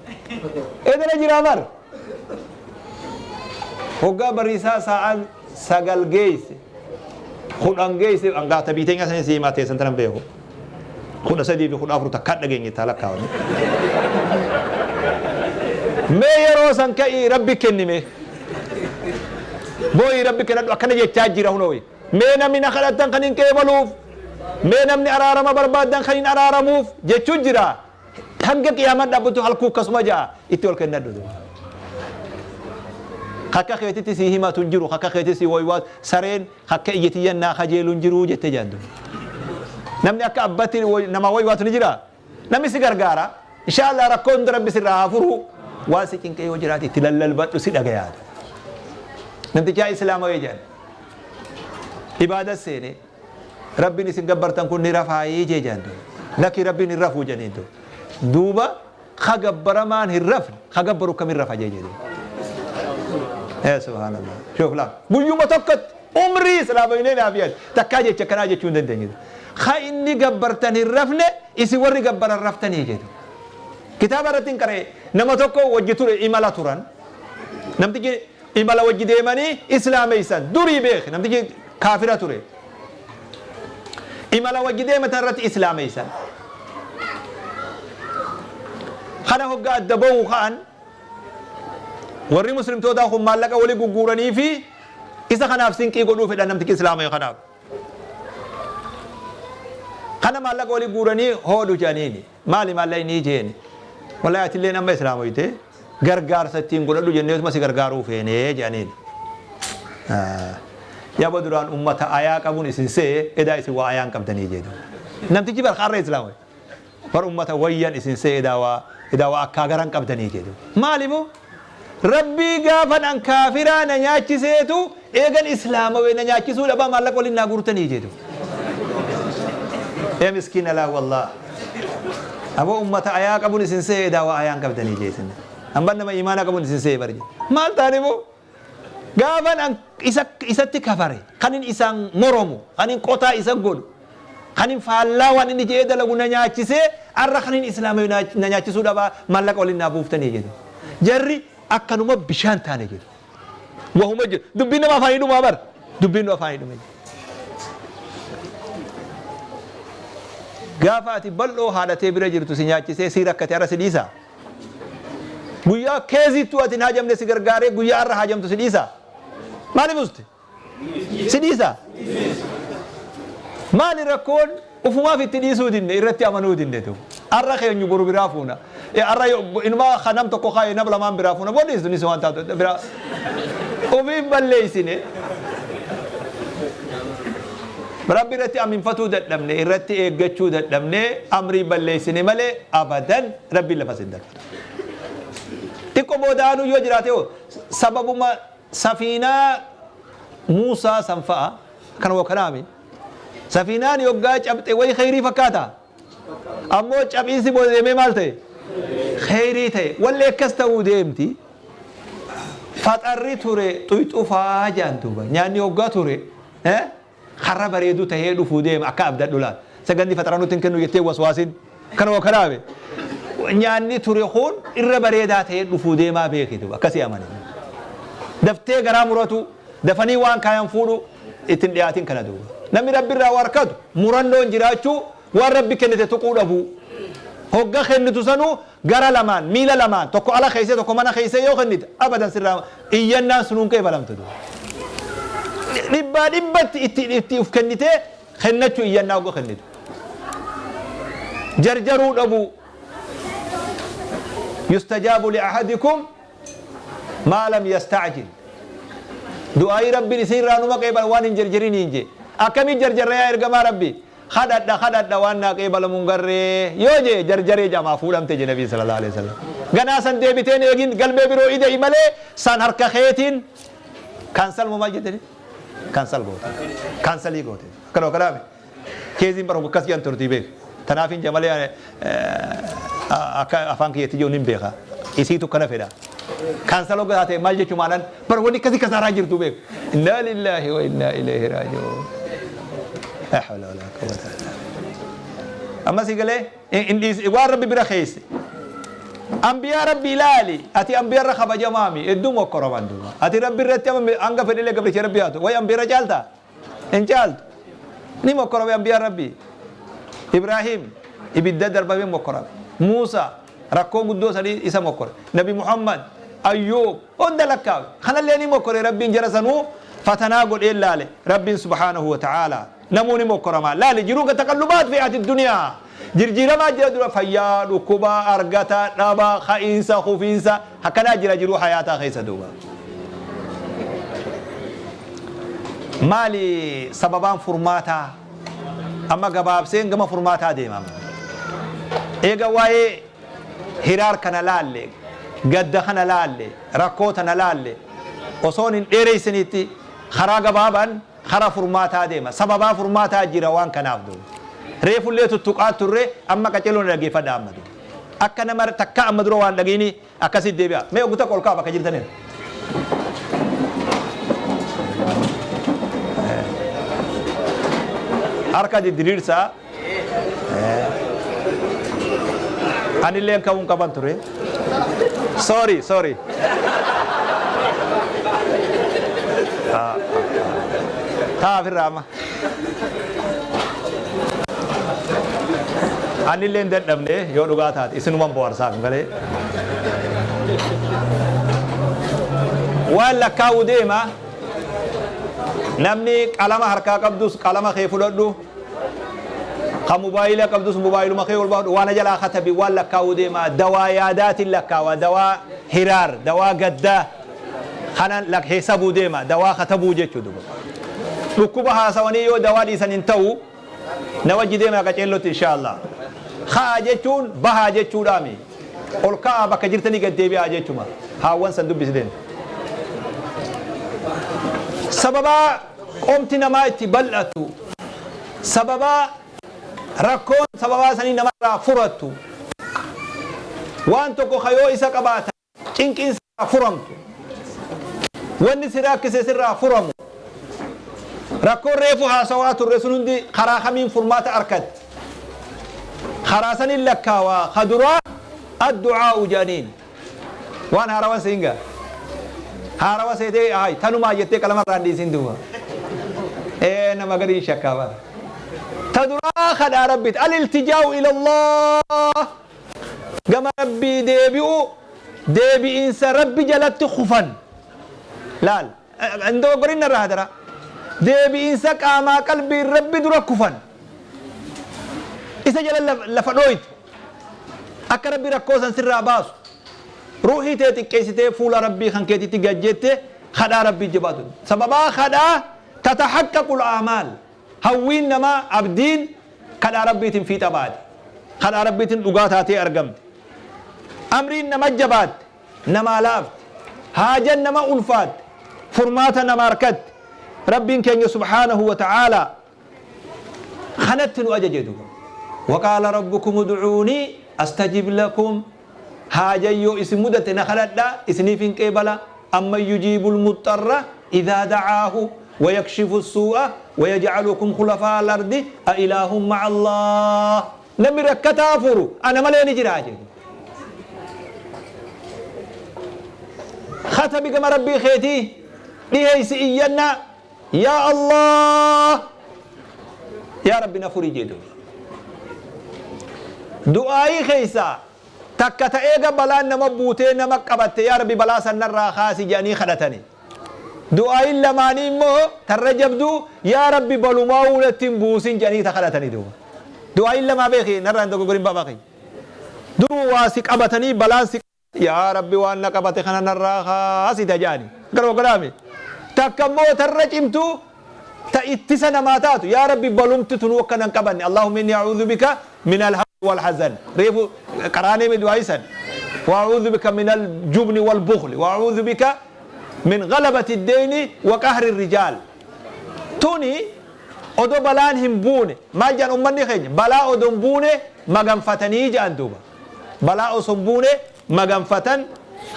edana jira bar hoggaa bariisaa sa'aan 9 geeyse 10 geeyse hangaa tabii teenya sanii sii himaa teessan tanan beeku 13 fi 14 takkaa dhageenye taa lakkaawame. Mee yeroo san ka'ii rabbi kenni mee. Booyii rabbi kennadhu akkana jechaa jira hunooyi. Mee namni na kadhattan kan hin qeebaluuf. Mee namni araarama barbaaddan kan hin araaramuuf jechuu jira. Hanga qiyaamaan dhaabbatu halkuu akkasuma ja'a itti ol kennadhu duuba. Akka keetitti sii himatu hin jiru, akka keetitti sii woywaatu sareen Akka ija tiyyan naa kajeelu hin jiru jette jedhan duuba. Namni akka abbatti namaa waywaatu ni jiraa? Namni si gargaara. Inshaa Allah rakkoo hunda Rabbi sirraa haa furu. Waan si cinqe yoo jiraate itti lallalbadhu si dhagayaa. Namtichaa Islaamawee jedhan. Ibaada seene. Rabbiin isin gabbartan kun ni rafaayii jee jedhan duuba. Lakki Rabbiin hin rafuu jedhaniin duuba. Duuba Ka gabbaramaan hin rafne ka gabbaru akkamin rafa jee jedheen. Ee subhaanallah. Shoof laa. Guyyuma tokkotti umrii islaamoynee naaf yaadi. Takkaa jecha akkanaa jechuu hin dandeenye. Ka inni gabbartan hin rafne isin warri gabbaran raftanii jedhu. Kitaaba irratti hin qara'e nama tokko wajji ture imala turan. Namtichi imala wajji deemanii islaameysan durii beeke namtichi kaafira ture. Imala wajji deematan irratti islaameysan. Kana hoggaa adda bahu ka'an warri muslimtootaa kun maallaqa wali gugguuranii fi isa kanaaf sinqii godhuu fedhan namtichi islaamaye kanaaf. Kana maallaqa wali guuranii hoodhu jedhaniini. Maali maallaqni jeeni. Wallahi atilleen amma islaamoyte gargaarsa ittiin godhadhu jenneetuma si gargaaruu feene jedhaniini. Yabo duraan ummata ayaa qabuun isin se'e edaa isin waa ayaa hin qabdanii jee duuba. Namtichi bar har'a islaama. Bar ummata wayyan isin se'e edaa waa edaa waa akkaa garan qabdanii jee duuba. Maali boo? Rabbii gaafan an kaafiraa na nyaachiseetu eegan islaamawee na nyaachisuu dhabaa maallaqa waliin naa guurtanii jedhu. Yaa miskiina laa wallaah. Aboo ummata ayaa qabuun isin se'ee daawaa ayaan qabdanii jeesin. Amban nama imaana qabuun isin se'ee bari. Maal taane boo? Gaafan an isa isatti kafare kanin isaan moromu kanin qotaa isa godhu kanin faallaa waan inni je'ee dalagu na nyaachisee arra kanin islaamawee na nyaachisuu dhabaa maallaqa waliin naa buuftanii jedhu. Jarri akkanuma bishaan taane jedhu. Wahuma jedhu. Dubbiin nama afaanii dhumaa bar. Dubbiin nu afaanii dhume. Gaafa ati bal'oo haadhatee bira jirtu si nyaachisee si rakkate har'a si dhiisaa? Guyyaa keezittuu ati hin haajamne si gargaaree guyyaa har'a haajamtu si dhiisaa? Maaliif uste? Si dhiisaa? Maali rakkoon ufumaaf itti dhiisuu dinne irratti amanuu dinne tu. Har'a keenyu boru biraa fuuna. Har'a inumaa ka nam tokko kaa'e nam lamaan biraa fuuna. Boo dhiistu nis waan taatu biraa. Ofiif balleessine. Rabbi irratti aminfatuu dadhabne irratti eeggachuu dadhabne amrii balleessine malee abadan Rabbiin lafa sin darbatu. Xiqqoo booda aanuu yoo jiraate hoo sababuma Safiinaa Muusaa san fa'a kana wa kanaami. Safiinaan yoggaa cabxe wayi kheyrii fakkaata? Ammoo caphiinsi booda deemee maal ta'e? Kheyrii ta'e. Walli akkas ta'uu deemti. Faxarri ture xuyxufaa jedhan duuba. Nyaanni hoggaa ture Karra bareedu tahee dhufuu deema akka abdadhu laal. Sagandi faxara nutti hin kennu jettee waswaasin. Kana wa kanaabe. Nyaanni ture kun irra bareedaa tahee dhufuu deemaa beeki duuba. Akkasii amani. Daftee garaa muratu, dafanii waan kaayan fuudhu itti hin dhiyaatin kana duuba. Namni Rabbi irraa waa harkatu murannoon jiraachuu waan Rabbi kennite tuquu dhabuu. Hogga kennitu sanuu gara lamaan, miila lamaan, tokko ala keessee tokko mana keessee yoo kennite abadan sirraa iyyannaan sunuu hin qeebalamtu duuba. Dhibbaa dhibbatti itti itti uf kennitee kennachuu iyyannaa hogga kennitu. Jarjaruu dhabuu. Yustajaabu li'ahadikum maa lam yasta'jil. Du'aa'ii Rabbiin isin irraa numa qeebala waan hin jarjariniin jee. Akkamii jarjarra yaa ergamaa Rabbii? Kadhadha kadhadha waan naa qeebalamu hin garree yoo jee jarjaree jamaa fuudhamte je nabiin sallallahu alaihi wasallam. Ganaa san deebitee hin eegin galmee biroo ida'i malee san harka keetiin cancel moo maal jettani? Cancel goote. Cancelii goote. Akkanuma kanaaf keeziin bara akkas jedhan turtii beek. Tanaaf hin jamalee akka afaan kiyyatti jiru nin beeka. Isiitu kana fedha. Cancel hogga taate maal jechuu maanan bar wanni akkasii kasaaraa jirtu beek. Innaa lillaahi wa innaa ilayhi raaji'uun. Laa hawla walaa quwwata illaa billah. Amma si galee hin dhiisi waan rabbi bira keesse. Ambiyaa rabbi ilaali ati ambiyaa irra kabajamaami hedduu mokkoraman duuba. Ati rabbi irratti amma hanga fedhilee gabricha rabbi haatu wayi ambiyaa irra caaltaa? Hin caaltu. Ni mokkorame ambiyaan Rabbii. Ibraahim ibidda darbamee mokkorame. Muusaa rakkoo guddoo sanii isa mokkore. Nabi Muhammad, Ayyuub hunda lakkaawe. Kanallee ni mokkore Rabbiin jara sanuu fatanaa godhee laale. Rabbiin subhaanahu wa ta'aalaa namuu ni mokkoramaa. Laali jiruun ka taqallubaat fi haati duniyaa. Jirjiiramaa jira dura fayyaa, dhukkuba, argata, dhaba, ka'iinsa, kufiinsa akkanaa jira jiruu hayaataa keessa duuba. Maali sababaan furmaataa? Amma gabaabseen gama furmaataa deema amma. Eega waa'ee hiraar kana laalle, gadda kana laalle, rakkoo tana laalle, osoon hin dheereessinitti karaa gabaabaan kara furmaataa deema. Sababaa furmaataa jira waan kanaaf duuba. Reefullee tuttuqaa turre amma qaceeloo na dhaggeeffadhaa amma duuba. Akka nama takkaa amma dura waan dhageeni Akkasitti deebi'a. Mee oggu takka ol ka'a bakka jirtaniin. Harka didiriirsaa. Anilleen ka'uun qaban ture. Sorry, sorry. Ta'a ofirraa amma. Anillee hin dadhabne yoo dhugaa taate isinuman bohaarsaaf malee. Waan lakkaa'u deema namni qalama harkaa qabdus qalama kee fudhadhu ka mobaayila qabdus mobaayiluma kee ol baafadhu waan jalaa katabi waan lakkaa'u deema dawaa yaadaatiin lakkaawa dawaa hiraar dawaa gaddaa kana hesabuu deema dawaa katabuu jechuu duba dhukkuba haasawanii yoo dawaa dhiisan hin ta'u na wajji deemaa qaceellotti inshaa Allah ka'a jechuun bahaa jechuudhaami ol ka'aa bakka jirtanii gad deebi'aa jechuma Haawwan san dubbisi deemi. Sababaa qomti namaa itti bal'atu, sababaa rakkoon sababaa sanii namarraa furattu, waan tokko ka yoo isa qabaatan cinqiin sirraa furamtu, wanni si rakkise sirraa furamu, rakkoon reefu haasawaa turre sun hundi karaa kamiin furmaata arkatti? Karaa sanin lakkaawaa. Ka duraa addu'aa'u jedhaniin. Waan haarawan siin gaa. Haarawa seetee hay tanumaa jettee qalama irraa hin dhiisin duuba. Ee nama gariin shakkaa bara. Ta duraa kadhaa Rabbiiti. Al-iltijaa'u ilallah. Gama Rabbii deebi'u, deebi'iinsa Rabbi jalatti kufan. Laal. Hin dogoggorin narraa hadaraa. Deebi'iinsa qaamaa qalbiin Rabbi dura kufan. Isa jala lafa dhooyte. Akka Rabbi rakkoo san sirraa baasu. Ruuhii tee xiqqeessitee fuula Rabbii kan keetitti gad jette kadhaa Rabbii jabaatu. Sababaa kadhaa tatahaqqaqul aamaal. Hawwiin namaa, abdiin kadhaa Rabbiitiin fiixa baate. Kadhaa Rabbiitiin dhugaa taatee argamte. Amriin nama jabaatte, namaa laafte. Haajan nama ulfaatte, furmaata nama arkatte. Rabbiin keenya subhaanahu wa ta'aalaa kanatti nu ajaje duuba. Waqaala rabbukum ud'uunii astajib lakum. Haajan yoo isin mudate na kadhadhaa isiniifin qeebala. Amman yujiibul muxxarra idhaa da'aahu wa yakshifu suu'a wa yaj'alukum khulafaa al-ardi a ilaahun ma'a Allaah. Namni rakkataa furu ana malee ni jiraa jedhe. Katabi gama Rabbii keetii dhiheeysi iyyannaa, Yaa Allaah, yaa Rabbi na furi jee duuba. Du'aayii keessaa takka ta eega balaan nama buutee nama qabatte, yaa Rabbi balaa san narraa kaasi jedhanii kadhatani. Du'aayiin lamaanii immoo tarra jabduu, yaa Rabbi balumaawuu natti hin buusin jedhanii ta kadhatani duuba. Du'aayiin lamaa beeki, narraa hin dogoggorin baabaa kiyya. Duruu waa si qabatanii balaan si, yaa Rabbi waan na qabate kana narraa kaasi ta jedhani. Garuu godhaami. Takka immoo tarra cimtuu ta ittisa namaa taatu, yaa Rabbi balumti tunuu akka nan qabanne, Allahumma inni a'uudhu bika min al-hammi wal hazan. Reefu qaraanee mi du'aayii san. Wa a'uudhu bika min al-jubni wal bukhli wa a'uudhu bika min ghalabati ad-deyni wa qahri ar-rijaal. Tuni odo balaan hin buune maal jedhan ummanni keenya? Balaa odo hin buune maganfatanii jedhan duuba. Balaa osoo hin buune maganfatan.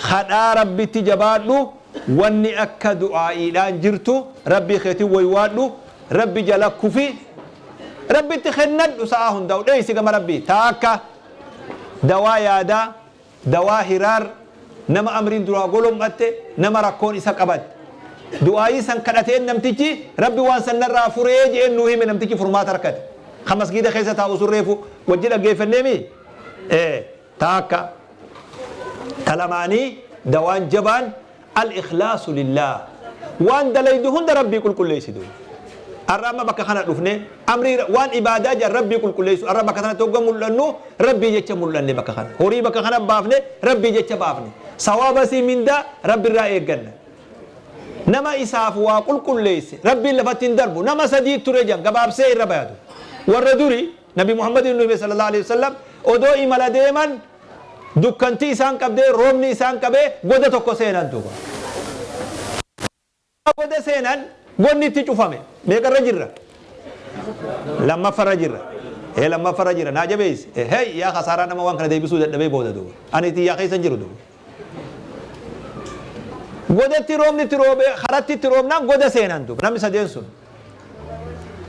Kadhaa Rabbitti jabaadhu. Wanni akka du'aa'iidhaan jirtu, Rabbii keetiin waywaadhu, Rabbi jala kufi, Rabbitti kennadhu, sa'aa hundaa'u dheeysi gama Rabbii. Taakka dawaa yaadaa, dawaa hiraar, nama amriin duraa golom'atte, nama rakkoon isa qabatte, du'aa'ii san kadhateen namtichi Rabbi waan san narraa furee je'een nuu hime, namtichi furmaata arkate ka masgiida keessa taa'u sun reefu wajji dhaggeeffanneemii. Ee taakka. Ta lamaanii dawaan jabaan al-ikhlaasu lillaah. Waan dalaydu hunda Rabbii qulqulleessi duuba. Ar'a amma bakka kana dhufne amrii waan ibaadaa jedhan Rabbii qulqulleessu. Ar'a bakka kanatti hogga mul'annu Rabbii jecha mul'anne bakka kana. Horii bakka kana baafne Rabbii jecha baafne. Sawaaba sii mindaa Rabbi irraa eegganna. Nama isaaf waa qulqulleesse Rabbiin lafatti hin darbu. Nama sadii ture jedhan gabaabsee irra bayatu. Warra duri Nabi Muhammadiin nu hime sallallahu alaihi wasallam, odoo imala deeman dukkanti isaan qabdee, roobni isaan qabee, goda tokko seenan duuba. Goda seenan, godni itti cufame. Meeqarra jirra? Lammaffarra jirra. Ee, lammaffarra jira. Naa jabeessi. Hey, yaa kasaaraa nama waan kana deebisuu dadhabee booda duuba. Ani xiyyaa keessa hin jiru duuba. Godatti roobni itti roobee karatti itti roobnaan goda seenan duuba namni sadeen sun.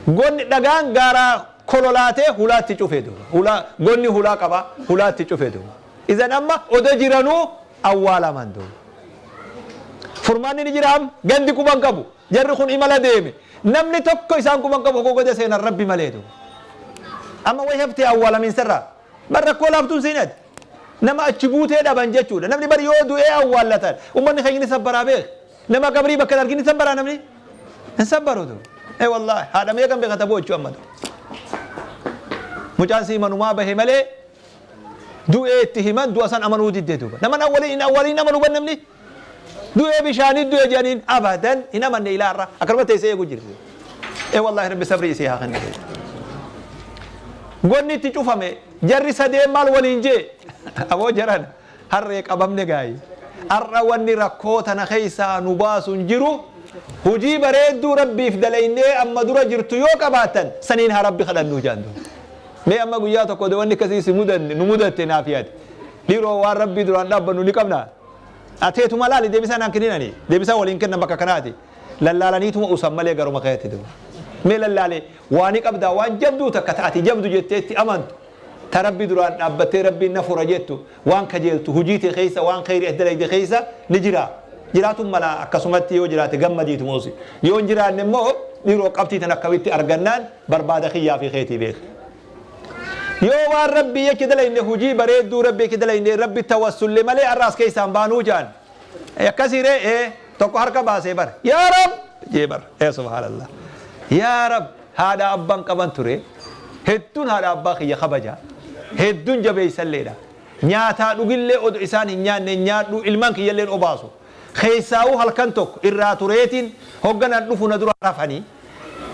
Godni dhagaan gaaraa kololaatee hulaa itti cufe duuba. Hulaa godni hulaa qaba, hulaa itti cufe duuba. Izan amma odo jiranuu awwaalaman duuba. Furmaanni ni jiraam, gandi quban qabu. Jarri kun imala deeme. Namni tokko isaan quban qabu hogoo goda seenan Rabbi malee duuba. Amma way haftee awwaalamiinsarraa. Bar rakkoo laaftuun siin ati. Nama achi buutee dhaban jechuudha. Namni bar yoo du'ee awwaallatan ummanni keenya ni sabbaraa beek. Nama qabrii bakka hin argin ni sabbaraa namni? Hin sabbaru tu. Ee wallaahi haadha meeqan beeka ta boochu amma tu. Mucaan sii manumaa bahe malee du'ee itti himan, du'a san amanuu didde duuba. Nama awwaliin hin awwaliin amanu ban namni. Du'ee bishaanii du'e jedhaniin abadan hin amanne, ilaa irraa akkanuma teessee eegu jirti. Ee wallaahi Rabbi sabrii isii haa kennu. Gonni itti cufame, jarri sadeen maal waliin jee? Aboo jaran harree qabamne gaayi. Ar'a wanni rakkoo tana keessaa nu baasu hin jiru. Hujii bareedduu Rabbiif dalaynee amma dura jirtu yoo qabaattan saniin haa Rabbi kadhannuu jaan duuba. Mee amma guyyaa tokko odoo wanni akkasii si mudanne nu mudatte naaf yaadi. Dhiiroo waan Rabbii duraan dhaabbannu ni qabnaa? Ateetuma laali deebisaa naan kennin ani. Deebisaa waliin kennan bakka kanaati. Lallaalaniituma usan malee garuma keetti duuba. Mee lallaali waa ni qabdaa waan jabduu takka ta ati jabdu jettee itti amantu. Ta Rabbi duraan dhaabbattee Rabbiin na fura jettu waan kajeeltu hujii tee keessa waan kheyrii ati dalayde keessa ni jiraa? Jiraatun mala akkasumatti yoo jiraate gammadiituma usi. Yoo hin jiraanne immoo dhiiroo qabxii tana akkamitti argannaan barbaada kiyyaa fi keetii beeki. Yoo waan Rabbii jecha dalayne hujii bareedduu Rabbii jecha dalayne Rabbi tawassulle malee arra as keessaa hin baanuu ja'an. Akkasii ree ee tokko harka baasee bar yaa Rab jee bar ee subhaanallah yaa Rab haadha abban qaban ture hedduun haadha abbaa kiyya kabaja hedduun jabeessalleedha nyaataa dhugillee odo isaan hin nyaanne hin nyaadhu ilmaan kiyyalleen obaasu keessaa'uu halkan tokko irraa tureetiin hogganan dhufu na dura rafanii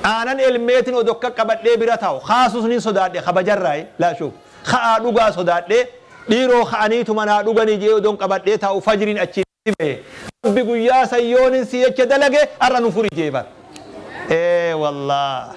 aanan elmeetiin odo akka qabadhee bira taa'u kaasus nin sodaadhe kabajarraayi laa shuuf Ka'aa dhugaa sodaadhee, dhiiroo ka'aniituma naa dhuganii je'ee odoon qabadhee taa'u fajriin achii natti bahe. Rabbi guyyaa san yoonin sii jecha dalage har'a nu furi je'e bar. Ee wallaah.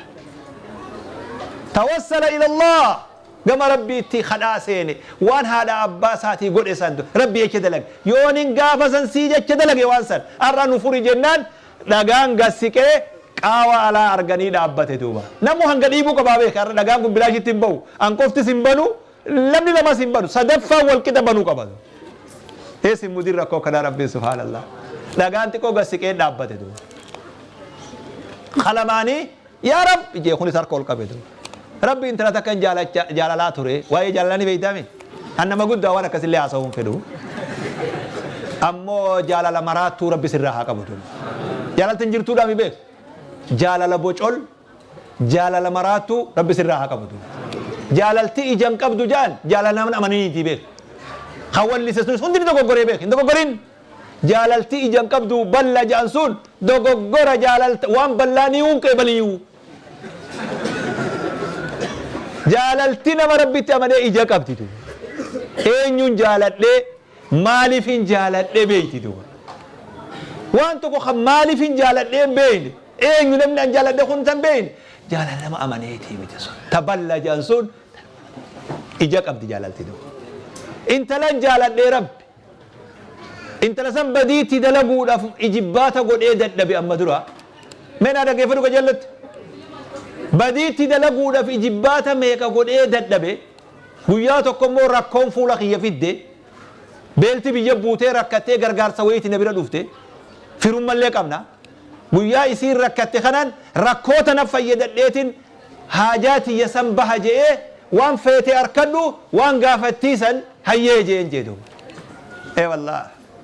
Tawassala ilallaah. Gama Rabbiitti kadhaa seene. Waan haadha abbaa isaatii godhe san Rabbi jecha dalage. Yoonin gaafa san sii jecha dalage waan san har'a nu furi jennaan Dhagaan gad siqee qaawa alaa arganii dhaabbate duuba. Namuu hanga dhiibuu qabaa beeki. Har'a dhagaan kun bilaashitti hin bahu. An qoftis hin banu, namni lamas hin banu. Sadaffaan wal qixa banuu qaba. Ees hin mudin rakkoo akkanaa Rabbiin subhaanallah. Dhagaan xiqqoo gad siqee dhaabbate duuba. Qalamaanii yaa Rabbi jee kunis harka ol qabe duuba. Rabbi intala takkan jaalacha jaalalaa ture. Waa'ee jaalalaa ni beeytaami? An nama guddaa waan akkasillee haasa'uu hin fedhu. Ammoo jaalala maraattuu Rabbi sirraa haa qabu duuba. Jaalalti hin jirtuudhaa mi beek? Jaalala bocol, jaalala maraattuu Rabbi sirraa haa qabu duuba. Jaalalti ija hin qabdu jaan jaalala nama amaniniitii beek. Kan wallise sunis hundi ni dogoggoree beek. Hin dogoggorin. Jaalalti ija hin qabdu balla ja'an sun dogoggora jaalalta waan ballaa ni hin qeebaliyuu. Jaalalti nama Rabbitti amanee ija qabdi duuba. Eenyuun jaaladhee maaliifin jaaladhe beeyti duuba. Waan tokko kan maaliifin jaaladhee hin beeyne eenyu namni an jaaladhe kun tan beeyne jaalala nama amaneetii miti sun. Ta balla ja'an sun ija qabdi jaalalti duuba. Intalan jaaladhee Rabbi Intala san badii itti dalaguudhaaf ijibbaata godhee dadhabe amma dura. Mee naa dhaggeeffadhu qajeellotti. Badii itti dalaguudhaaf ijibbaata meeqa godhee dadhabe. Guyyaa tokko immoo rakkoon fuula kiyya fidde. Beelti biyya buutee rakkattee gargaarsa wayiiti na bira dhufte. Firummallee qabna. Guyyaa isiin rakkatte kanaan rakkoo tana fayyadadheetin haajaa tiyya san baha je'ee waan feete arkadhu waan gaafattii san hayyee je'een jee duuba. Ee wallaah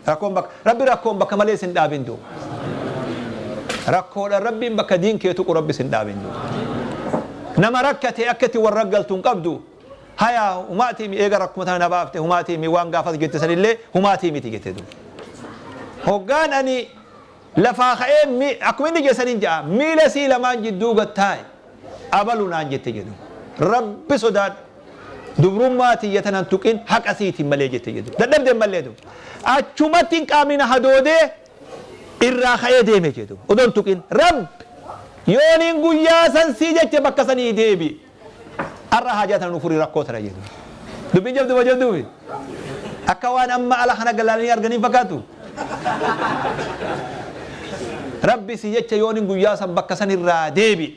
rakkoon bakka rabbi rakkoon bakka malee sin dhaabin duuba. Rakkoodhaan rabbiin bakka diin kee tuqu rabbi sin dhaabin duuba. Nama rakkate akka itti warra galtu hin qabdu. Haya humaatii mi eega rakkuma tana na baafte humaatii mi waan gaafas jette sanillee humaatii miti jette duuba. Hoggaan ani Lafaa ka'ee mi, akkuma inni jedhe sanin ja'a, miila isii lamaan jidduu gad taa'i, abalu naan jette jedhu. Rabbi sodaadhu, dubrummaa tiyya tana hin tuqin haqa siitiin malee jette jedhu. Dadhabde mallee duuba. Achumatti hin qaamni na hadoodee irraa ka'ee deeme jedhu. Odoo hin tuqin. Rabbi, yooniin guyyaa san sii jecha bakka sanii deebi'e. Ar'a haajaa tana nu furi rakkoo tana jedhu. Dubbiin jabdu moo jabduu miti? Akka waan amma ala kana galaalanii arganii fakkaatu. Rabbi si jecha yoonin guyyaa san bakka san irraa deebi'e.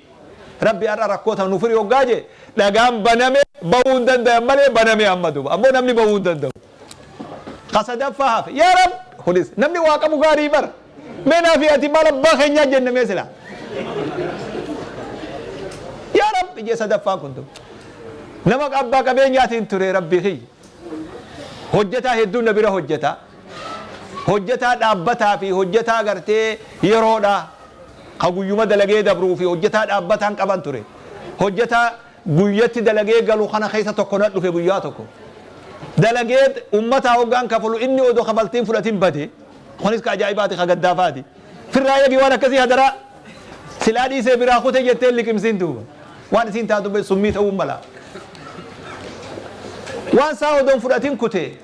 Rabbi har'a rakkoo tana nu furi hoggaa jee dhagaan baname bahuu hin dandayan malee baname amma duuba. Ammoo namni bahuu hin danda'u. Ka sadaffaa hafe. Yaa Rabbi kunis namni waa qabu gaarii bara. Mee naa fi ati maal abbaa keenyaa jenne mee silaa. Yaa Rabbi jee sadaffaan kun duuba. Nama abbaa qabeenyaatiin ture Rabbii kiyya. Hojjetaa hedduun na bira hojjeta. Hojjetaa dhaabbataa fi hojjetaa gartee yeroodha. Ka guyyuma dalagee dabruu fi hojjetaa dhaabbataan qaban ture. Hojjetaa guyyatti dalagee galu kana keessa tokko na dhufe guyyaa tokko. Dalagee ummataa hoggaan kafalu inni odoo kafaltiin fudhatin bade. Kunis ka ajaa'ibaati ka gaddaafaati. Firraa eegi waan akkasii hadaraa. Silaa dhiisee biraa kute jettee hin liqimsin duuba. Waan isiin taatu be summii ta'uu mala. Waan isaa odoo hin fudhatin kute.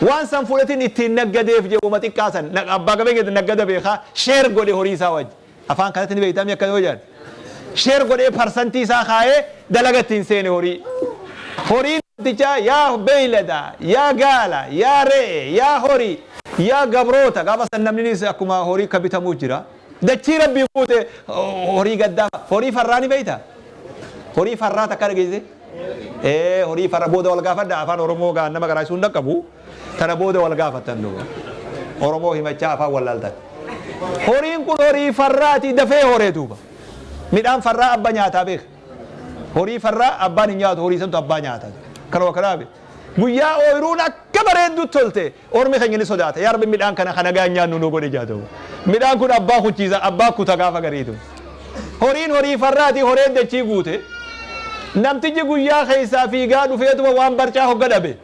Waan san fudhatin ittiin naggadeef jedhuma xiqqaa san abbaa qabeenya naggada beekaa share godhe horii isaa wajji. Afaan kanatti ni beektamii akka yoo jedhan. Share godhee parsantii isaa kaayee dalaga ittiin seene horii. Horiin namtichaa yaa beeylada, yaa gaala, yaa re'ee, yaa horii, yaa gabroota gaafa san namninis akkuma horii akka bitamuu jira. Dachii rabbii guute horii gaddaa horii farraa ni beektaa? Horii farraa takka dhageesse? Ee horii farra booda wal gaafadha afaan Oromoo gaa nama garaa isuun dhaqqabu tana booda wal gaafattan duuba. Oromoo himachaa afaan wallaaltan. Horiin kun horii farraati dafee horee duuba. Midhaan farraa abba nyaataa beeka. Horii farraa abbaan hin nyaatu horii santu abbaa nyaata. Kanuma kanaafi. Guyyaa ooyiruun akka bareeddu tolte ormi keenya ni sodaata. Yaa Rabbi midhaan kana kana gaa nyaannu nu godhe jaatu. Midhaan kun abbaa kuchiisa abbaa kuta gaafa gariitu. Horiin horii farraati horeen dachii guute. Namtichi guyyaa keessaa fiigaa dhufeetuma waan barcaa hogga dhabe.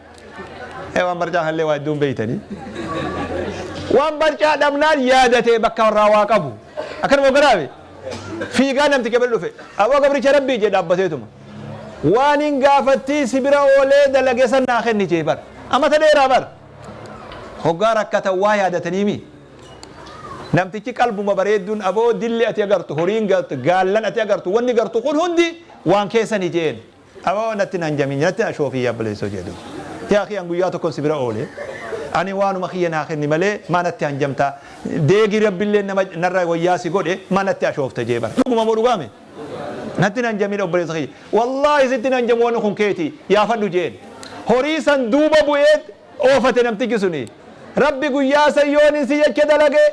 Waan barcaa kanallee waa hedduun beeytanii. Waan barcaa dhabnaan yaadatee bakka irraa waa qabu. Akkanuma hogga dhaabe. Fiigaa namticha bira dhufe. Aboo gabricha rabbii jee dhaabbateetuma. Waan hin gaafattii si bira oolee dalage san naa kenni jee bar. Amata dheeraa bar. Hoggaa rakkatan waa yaadataniimi. Namtichi qalbuma bareedduun aboo dilli ati agartu horiin gartu gaallan ati agartu wanni gartu kun hundi waan keessani jeen. Aboo natti nan jamin natti na shoofii yaabboleessoo jedhu. Yaa akhi an guyyaa tokkon si bira oole. Ani waanuma kiyya naa kenni malee maa natti hanjamta. Deegi rabbillee nama narra wayyaa si godhe maa natti ashoofta jee bar. Dhuguma moo dhugaame? Natti nan jamin obboleessa kiyya. Wallaahi sitti nan jamu wanni kun keeti yaafadhu jeen. Horii san duuba bu'ee oofate namtichi suni. Rabbi guyyaa san yoon si jecha dalage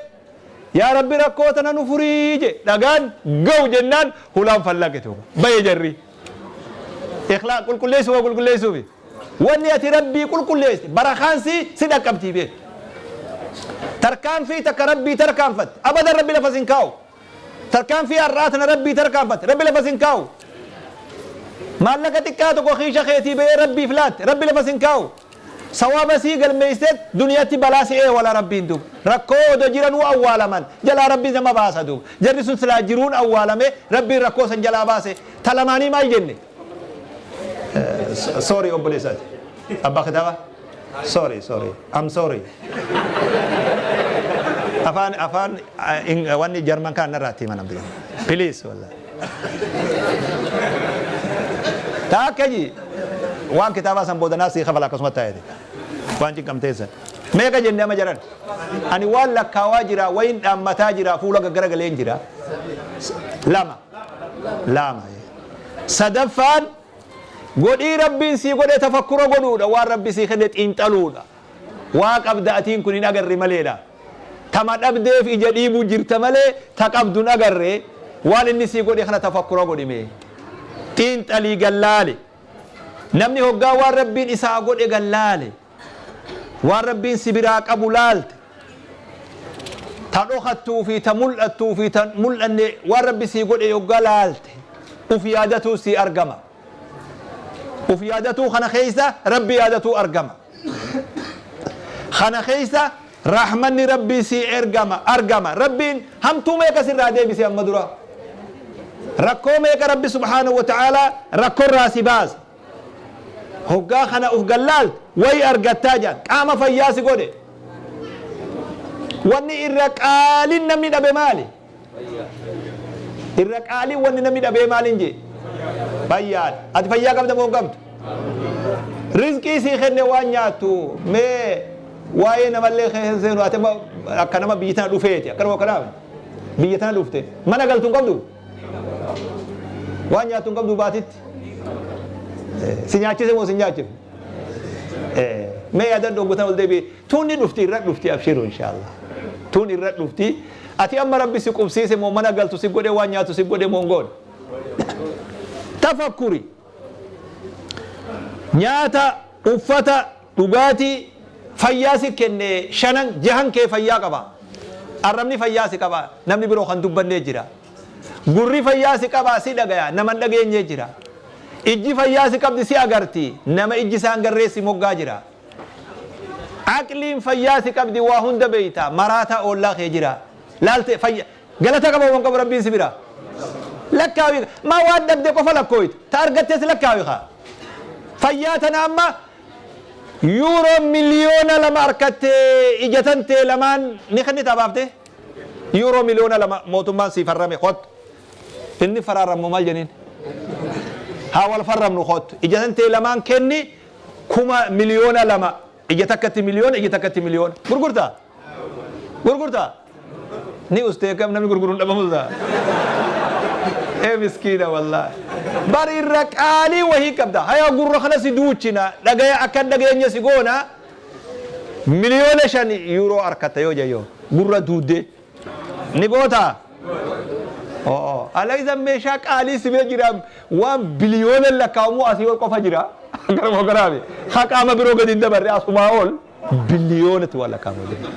yaa Rabbi rakkoo tana nu furii je dhagaan ga'u jennaan hulaan fallaqe tuuba. Baye jarri. Ikhlaa qulqulleessuu waa qulqulleessuufi. Wanni ati Rabbii qulqulleessite barakaan si si dhaqqabtii beek. Tarkaanfii takka Rabbii tarkaanfatte abadan Rabbi lafa sin kaa'u. Tarkaanfii har'aa tana Rabbii tarkaanfatte Rabbi lafa sin kaa'u. Maallaqa xiqqaa tokko kiisha keetii ba'ee Rabbiif laatte Rabbi lafa sin kaa'u. Sawaaba sii galmeesseet duniyaatti balaa si eewala Rabbiin duuba. Rakkoo odoo jiranuu awwaalaman jalaa Rabbi nama baasa duuba. Jarri sun silaa jiruun awwaalame Rabbiin rakkoo san jalaa baase. Ta lamaanii maal jenne? Sorry obboleessaati. Abbaa kitaaba? Sorry, sorry. I'm sorry. Afaan afaan wanni Jarman kan narraa itti himan namti. Please wallahi. Taakka ji waan kitaabaa san boodanaa sii kafala akkasuma taa'eeti. Waan cinqamteessan. Meeqa jenne amma jaran? Ani waan lakkaawaa jira, wayin dhaammataa jira, fuula gaggaragaleen jira. Lama. Lama. Sadaffaan godhii Rabbiin sii godhe tafakkura godhuudha. Waan Rabbi sii kenne xiinxaluudha. Waa qabda atiin kun hin agarre maleedha. Tama dhabdeef ija dhiibuu jirta malee ta qabdu hin agarre. Waan inni sii godhe kana tafakkura godhime. Xiinxalii gallaale. Namni hoggaa waan Rabbiin isaa godhe gallaale. Waan Rabbiin si biraa qabu laalte. Ta dhokattuu fi ta mul'attuu fi ta mul'anne waan Rabbi sii godhe yoggaa laalte uf yaadatuu sii argama. Uf yaadatuu kana keessa Rabbi yaadatuu argama. Kana keessa rahmanni Rabbii sii ergama argama. Rabbiin hamtuu meeqa sirraa deebise amma dura. Rakkoo meeqa Rabbi subhaanahu wa ta'aalaa rakkorraa si baase. Hoggaa kana uf gallaalte wayi argattaa jedhan qaama fayyaa si godhe. Wanni irra qaaliin namni dhabe maali? Irra qaaliin wanni namni dhabee maaliin jee? Fayyaadha. Ati fayyaa qabda moo hin qabdu? Rizqii sii kenne waan nyaattu mee waa'ee namallee keessa seenu ati amma akka nama biyya tana dhufeeti akkanuma akkanaaf biyya tana dhufte mana galtu hin qabdu? Waan nyaattu hin qabdu baatitti? Si nyaachise moo si hin nyaachifne? Mee yaadadhu hoggutan ol deebi'e tuun ni dhufti irra dhufti abshiru inshaallah. Tuun irra dhufti ati amma rabbi si qubsiise moo mana galtu si godhe waan nyaatu si godhe moo hin goone? Tafakkuri nyaata uffata dhugaatii fayyaa si kenne shanan jahan kee fayyaa qaba. Arrabni fayyaa si qaba namni biroo kan dubbannee jira. Gurri fayyaa si qaba si dhagaya nama hin dhageenyee jira. Ijji fayyaa si qabdi si agarti nama ijji isaan garree si moggaa jira. Aqliin fayyaa si qabdi waa hunda beeyta maraataa oollaa kee jira. Laalte fayya galata qaba waan qabu rabbiin si bira. Lakkaawi maa waan dhabde qofa lakkooyta ta argattes lakkaawi kaa. Fayyaa tana amma Yuuroo 2,000,000 arkattee ija tantee lamaan ni kennitaa baaftee? Yuuroo 2,000,000 mootummaan sii farrame kottu. Inni faraarrammu maal jeniin? Haa wal farramnu kottu. Ija tantee lamaan kenni 2,000,000 ija takkatti miliyoona ija takkatti miliyoona. Gurgurtaa? Gurgurtaa? Ni ustee kam namni gurguruun dhabamu ta'a. Ee miskiina wallaahi. Bar irra qaalii wahii qabda. Haya gurra kana si duuchina dhagaya akka hin dhageenye si goona 5,000,000 yuuroo arkatta yoo jayyoo gurra duuddee ni gootaa? Oo Alayza meeshaa qaalii si bira jira waan biliyoona lakkaa'amu asii ol qofa jira. Garuma garaami. Ha qaama biroo gadi hin dabarre asumaa ol. Biliyoonatti waan lakkaa'amu jira.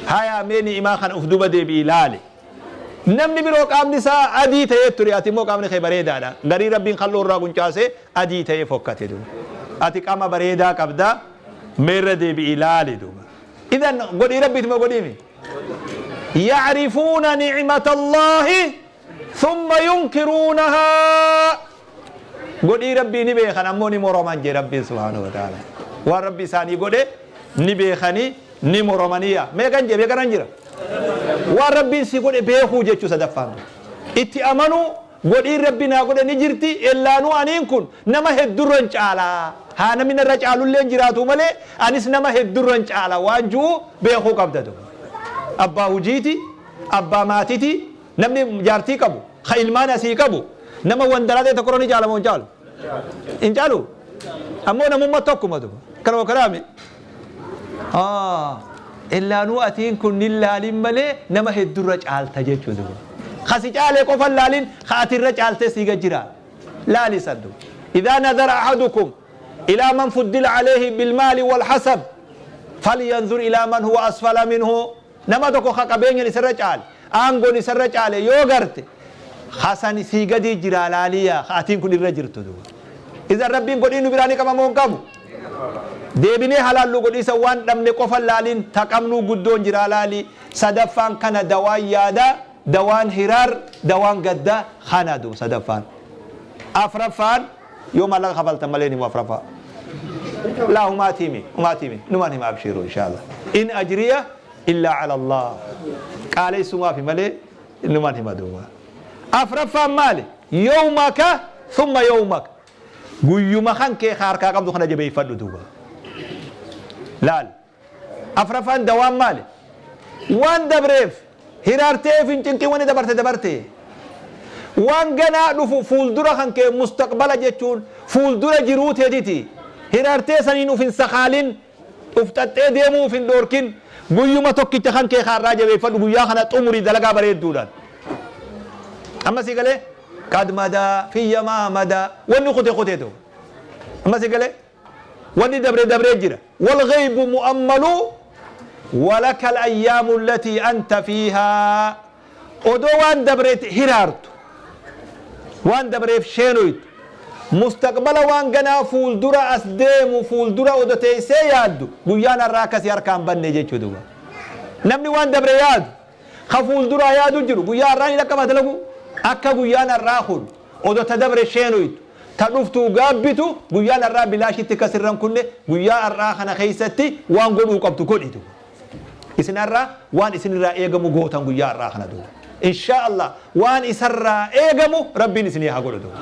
Hayaa mee ni'imaa kana uf duuba deebi'ii laali. Namni biroo qaamni isaa adii ta'ee ture ati immoo qaamni kee bareedaadha. Garii Rabbiin kalloo irraa quncaasee adii ta'ee fokkate duuba. Ati qaama bareedaa qabda mee irra deebi'ii laali duuba. Idan godhii Rabbiiti moo godhiimi? Ya'rifuuna ni'matallaahi thumma yunkiruunahaa godhii Rabbii ni beekan ammoo ni moroman jee Rabbiin subhaanahu wa ta'ala. Waan Rabbi isaanii godhe ni beekanii ni moromanii yaa. Meeqan jee meeqanan jira? Waan Rabbiin si godhe beekuu jechuu sadaffaan. Itti amanuu godhiin Rabbi naa godhe ni jirti ellaanuu aniin kun nama heddurran caalaa. Haa namni narra caalulleen jiraatu malee anis nama heddurran caala waan ju'u beekuu qabda duuba. Abbaa hujiiti, abbaa maatiti, Namni jaartii qabu, ka ilmaan asii qabu, nama wandaraa ta'e tokkorra ni caala moo hin caalu? Hin caalu? Ammoo namummaa tokkuma duba. Kanuma kanaami. Illaanuu atiin kun hin laalin malee nama heddurra caalta jechuu duba. Ka si caalee qofa hin laalin, ka ati irra caaltee sii gad jira. Laali san duba. Idaa nadara ahadukum ilaa man fuddila alayhi bilmaali wal hasab falyanzur ilaa man huwa asfala minhu. Nama tokko ka qabeenyan isarra caale, aangon isarra caale yoo garte, ka sani sii gadii jiraa laalii yaa ka atiin kun irra jirtu duuba. Idan Rabbiin godhii nu biraa ni qaba moo hin qabu? Deebinee haa laalluu godhii san waan dhabne qofa hin laalin, ta qabnuu guddoon jiraa laalii. Sadaffaan kana dawaan yaadaa, dawaan hiraar, dawaan gaddaa kana duuba sadaffaan. Afraffaan yoo maallaqa kafaltan malee hin himu afraffaa. Laa humaatii mi humaatii mi numaan hima abshiiru inshaallah. In ajriya illaa ala Allah. Qaaleessumaafi malee numaan hima duuba. Afraffaan maali? Yawmaka thumma yawmaka. Guyyuma kan kee ka harkaa qabdu kana jabeeffadhu duuba. Laal. Afraffaan dawaan maali? Waan dabreef hiraartee hin cinqin wanni dabarte dabarte. Waan ganaa dhufu fuuldura kan kee mustaqbala jechuun fuuldura jiruu teetiti. Hiraartee saniin uf hin sakaalin, uf xaxxee deemuu uf hin dhoorkin. Guyyuma tokkicha kan kee kaarraa jabeeffadhu guyyaa kana xumuri dalagaa bareedduudhaan. Amma sii galee? Qad madaa fiyya maa madaa wanni kute kuteetu. Amma sii galee? Wanni dabre dabree jira. Walghaybu mu'ammalu walaka al-ayyaamu allatii anta fiihaa. Odoo waan dabreet hiraartu, waan dabreef sheenoytu, mustaqbala waan ganaa fuuldura as deemu fuuldura odo teessee yaaddu guyyaan har'aa akka si harkaa hin banne jechuu duuba. Namni waan dabre yaadu, ka fuulduraa yaadu jiru guyyaa har'aa ni dhaqqabaa dalaguu? Akka guyyaan har'aa kun odo ta dabre sheenoytu, ta dhuftuu gaabbitu guyyaan har'aa bilaashitti akka sirra hin kunne guyyaa har'aa kana keessatti waan godhuu qabdu godhi duuba. Isin har'a waan isinirraa eegamu gootan guyyaa har'aa kana duuba. Inshaa Allah waan isarraa eegamu Rabbiin isinii haa godhu duuba.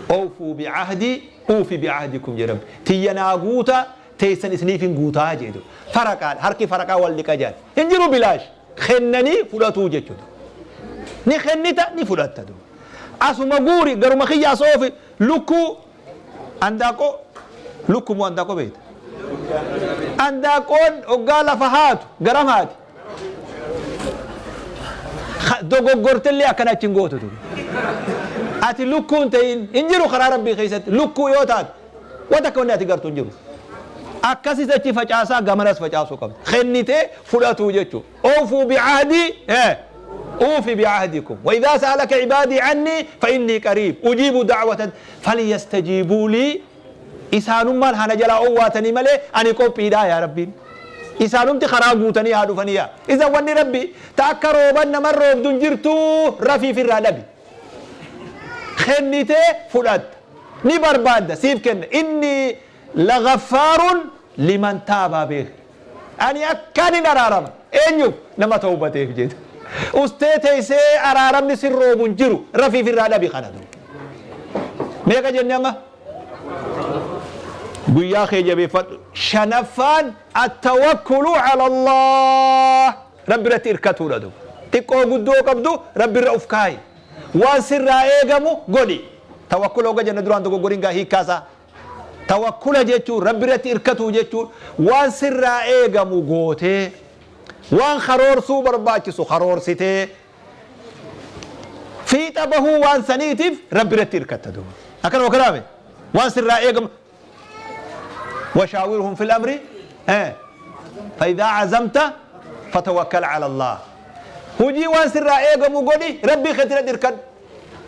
Awfuu bi'ahdii uufi bi'ahdikum jedhe Rabbi. Tiyya naa guutaa teessan isiniifin guutaa jedhe duuba. Faraqaadha harki faraqaa wal dhiqa jedhan. Hin jiru bilaash. Kennanii fudhatuu jechuudha. Ni kennita ni fudhatta duuba. Asuma guuri garuma kiyya as oofi lukkuu andaaqqoo lukkuu moo andaaqqoo beekta? Andaaqqoon hoggaa lafa haatu garam haati? Dogoggortellee akkana achi hin gootu duuba. Ati lukkuu hin ta'in hin jiru karaa Rabbii keessatti lukkuu yoo taate Wanta akka wanni ati gartu hin jiru. Akkasis achi facaasaa gamanas facaasuu qabda. Kennitee fudhatuu jechuudha. Oofuu bi'ahdii uufi bi'ahdikum. Wa idhaa sa'alaka ibaadii annii fa innii qariib. Ujiibu da'watan falyastajiibuu lii. Isaanummaan haa na jalaa owwaatanii malee ani qophiidhaa yaa Rabbiin. Isaanumti karaa guutanii haa dhufanii yaa. Iza wanni Rabbi ta akka rooban naman roobdu hin jirtuu rafiif irraa dhabi. Kennitee fudhatta. Ni barbaadda, siif kenna. Inni lagaffaarun liman taabaa beek. Ani akkaan hin araarama. Eenyuuf? Nama tawbateef jedhe. Ustee teessee araaramni sin roobu hin jiru. Rafiif irraa dhabi kana duuba. Meeqa jenne amma? Guyyaa kee jabeeffadhu. Shanaffaan attawakkulu ala Allah. Rabbi irratti irkatuudha duuba. Xiqqoo guddoo qabdu Rabbi irra uf kaayi. Waan sirraa eegamu godhi. Tawakkula hogga jenna duraan dogoggoriin gaa hiikkaa isaa. Tawakkula jechuun Rabbi irratti irkatuu jechuun waan sirraa eegamu gootee, waan karoorsuu barbaachisu karoorsitee, fiixa bahuu waan saniitiif Rabbi irratti irkatta duuba. Akkanuma kanaame waan sirraa eegamu washaawirhum fil amri fa idhaa azamta fatawakkal ala Allah. Hujii waan sirraa eegamu godhi, Rabbii keetti irratti irkadhu.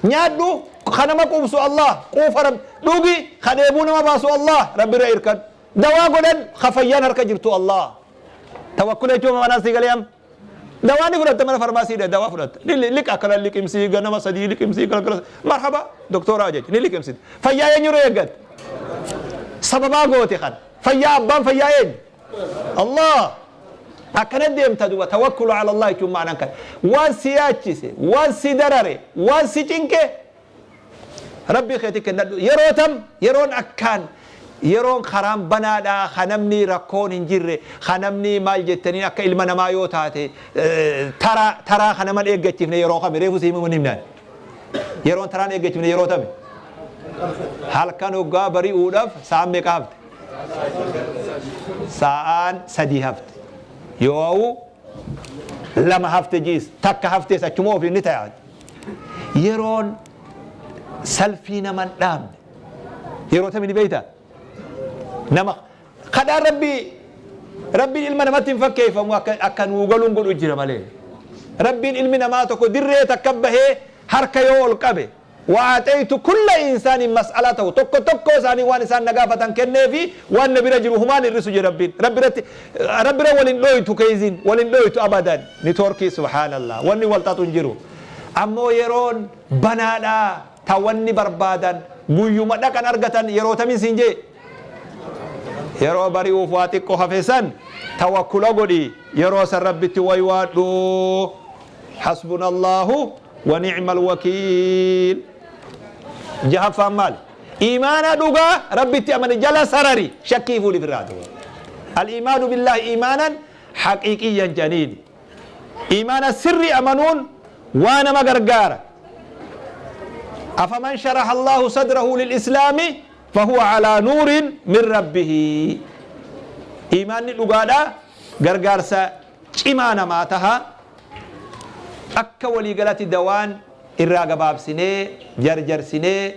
Nyaadhu, ka nama quubsu Allah, quufa Rabbi. Dhugi, ka dheebuu nama baasu Allah, Rabbi irra irkadhu. Dawaa godhadhu, ka fayyaan harka jirtu Allah. Tawakkula jechuun manaa sii galee amma. Dawaa ni fudhatta, mana farmaasii dawaa fudhatta. Ni liqa akkana liqimsii, ganama sadii liqimsii, galgala marhaba doktora jechuudha, ni liqimsiti. Fayyaa eenyurra eeggatte? Sababaa goote kana. Fayyaa, abbaan fayyaa eenyu? Allah. Akkana deemta duba. Tawakkulu ala Allah jechuun ma'anaan kana. Waan si yaachise, waan si darare, waan si cinqe Rabbii keetii kennadhu. Yeroo tam yeroon akkaan yeroon karaan banaadha, ka namni rakkoon hin jirre, ka namni maal jettaniin akka ilma namaa yoo taate taraa taraa ka naman eeggachiifne yeroo kami? Reefu si himuun himnaan. Yeroon taraan eeggachiifne yeroo tami? Halkan hoggaa bari'uudhaaf sa'aan meeqa hafte? Sa'aan 3 hafte. Yoo 2 hafte jiis takka haftees achuma ofiin ni ta'a. Yeroon salfii naman dhaabne yeroo tami ni beeyta? Nama kadhaan Rabbii, Rabbiin ilma namatti hin fakkeeffamu, akka nuu galuun godhu jira malee. Rabbiin ilmi namaa tokko dirree takka bahee harka yoo ol qabe, "Wa'axeeytu kulla insaanin mas'alatahu", tokko tokkoo isaanii waan isaan na gaafatan kenneefi waan na bira jiru humaan hir'isu jedhe Rabbiin. Rabbi irratti, Rabbi irra wal hin dhooytu, keeyziin wal hin dhooytu abadan. Nitoorkii, subhaanallah, wanni wal xaxu hin jiru. Ammoo yeroon banaadha, ta wanni barbaadan guyyuma dhaqan argatan yeroo tamiin siin jee? Yeroo bari'uuf waa xiqqo hafe san tawakkula godhi, yeroo san Rabbitti waywaadhu. Hasbunallahu wa ni'mal wakiil. Jahaffaan maali? Iimaana dhugaa Rabbitti amani, jala sarari, shakkii fuudhi firraa duuba. Al-iimaanu billaahi iimaanan haqiiqiyyan janiini. Iimaana sirrii amanuun waa nama gargaara. Afaman sharaha Allahu sadrahu lil-islaami fahuwa alaa nuurin min rabbihi. Iimaanni dhugaadhaa gargaarsa cimaa namaa taha. Akka waliigalatti dawaan irraa gabaabsinee jarjarsinee,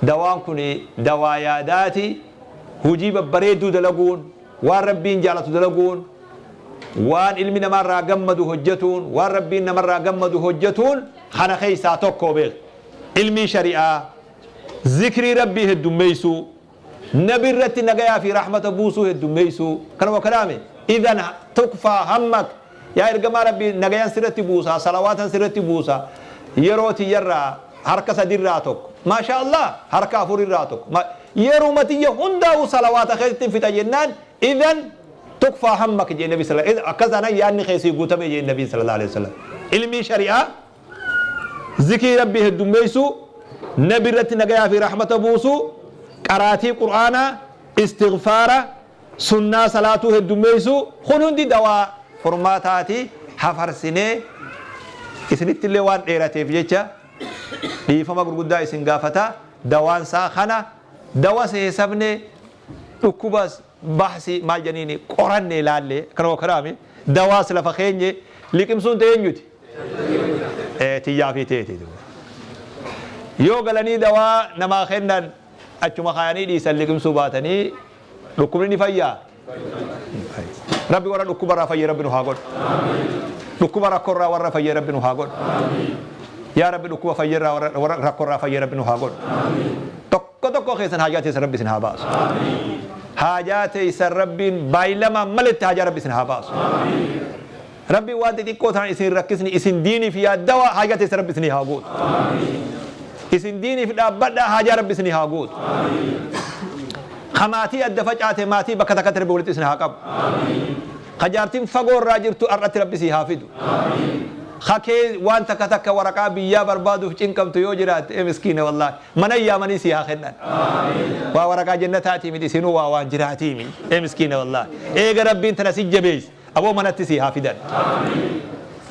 dawaan kun dawaa yaadaati. Hujii babbareedduu dalaguun, waan Rabbiin jaalatu dalaguun, waan ilmi namaarraa gammadu hojjatuun, waan Rabbiin namarraa gammadu hojjatuun kana keessaa tokko beek. Ilmii shari'aa, zikrii Rabbii heddummeessuu, Nabi irratti nagayaa fi rahmata buusuu heddummeessuu. Kanuma kanaame idan tukfaa hammak, yaa ergamaa Rabbii, nagayan sirratti buusaa, salawaatan sirratti buusa, yeroo tiyyarraa harka sadirraa tokko, maashaa Allah, harka afurirraa tokko, yeruma tiyya hundaa'u salawaata keessatti fixa jennaan, idan tukfaa hammak jee Nabi sallallahu, akkas taanaan yaadni keessii guutame jee Nabi sallallahu alaihi wasallam. Ilmii shari'aa, zikrii Rabbii heddummeessuu, Nabi irratti nagayaa fi rahmata buusuu, qaraatii Qur'aanaa, istighfaara, sunnaa salaatuu heddummeessuu, kun hundi dawaa furmaataati. Hafarsinee isinitti illee waan dheerateef jecha dhiifama gurguddaa isin gaafata. Dawaan isaa kana, dawa seesafne dhukkubas bahsi maal janiini qoranne ilaalle, kanuma kanaami dawaas lafa keenye. Liqimsuun ta'e eenyuti? Tiyyaa fi teeti. Yoo galanii dawaa namaa kennan achuma kaayanii dhiisan, liqimsuu baatanii, dhukkubni ni fayyaa? Rabbi warra dhukkubarraa fayye Rabbi nu haa godhu. Dhukkuba rakkoorraa warra fayye Rabbi nu haa godhu. Yaa Rabbi, dhukkuba fayyerraa warra rakkoorraa fayye Rabbi nu haa godhu. Tokko tokko keessan haajaa teessan Rabbi isin haa baasu. Haajaa teessan Rabbiin baay'ilamaan maletti haajaa Rabbi isin haa baasu. Rabbiin waan xixiqqoo tanan isin rakkisni, isin diiniif yaaddawa, haajaa teessan Rabbi isinii haa guutu. Isin diiniif dhaabbadhaa, haajaa Rabbi isinii haa guutu. Ka maatii adda facaate maatii bakka takkatti Rabbi walitti isin haa qabu. Ka jaartiin fagoo irraa jirtu har'atti Rabbi sii haa fidu. Ka kee waan takka takka waraqaa biyyaa barbaaduuf cinqamtu yoo jiraatte, ee miskiina, wallaahi mana yaamanii sii haa kennan. Waa waraqaa jannataatii miti, isinuu waa waan jiraatii miti. Ee miskiina, wallaahi eega Rabbiin tana si jabeesse, aboo manatti sii haa fidan.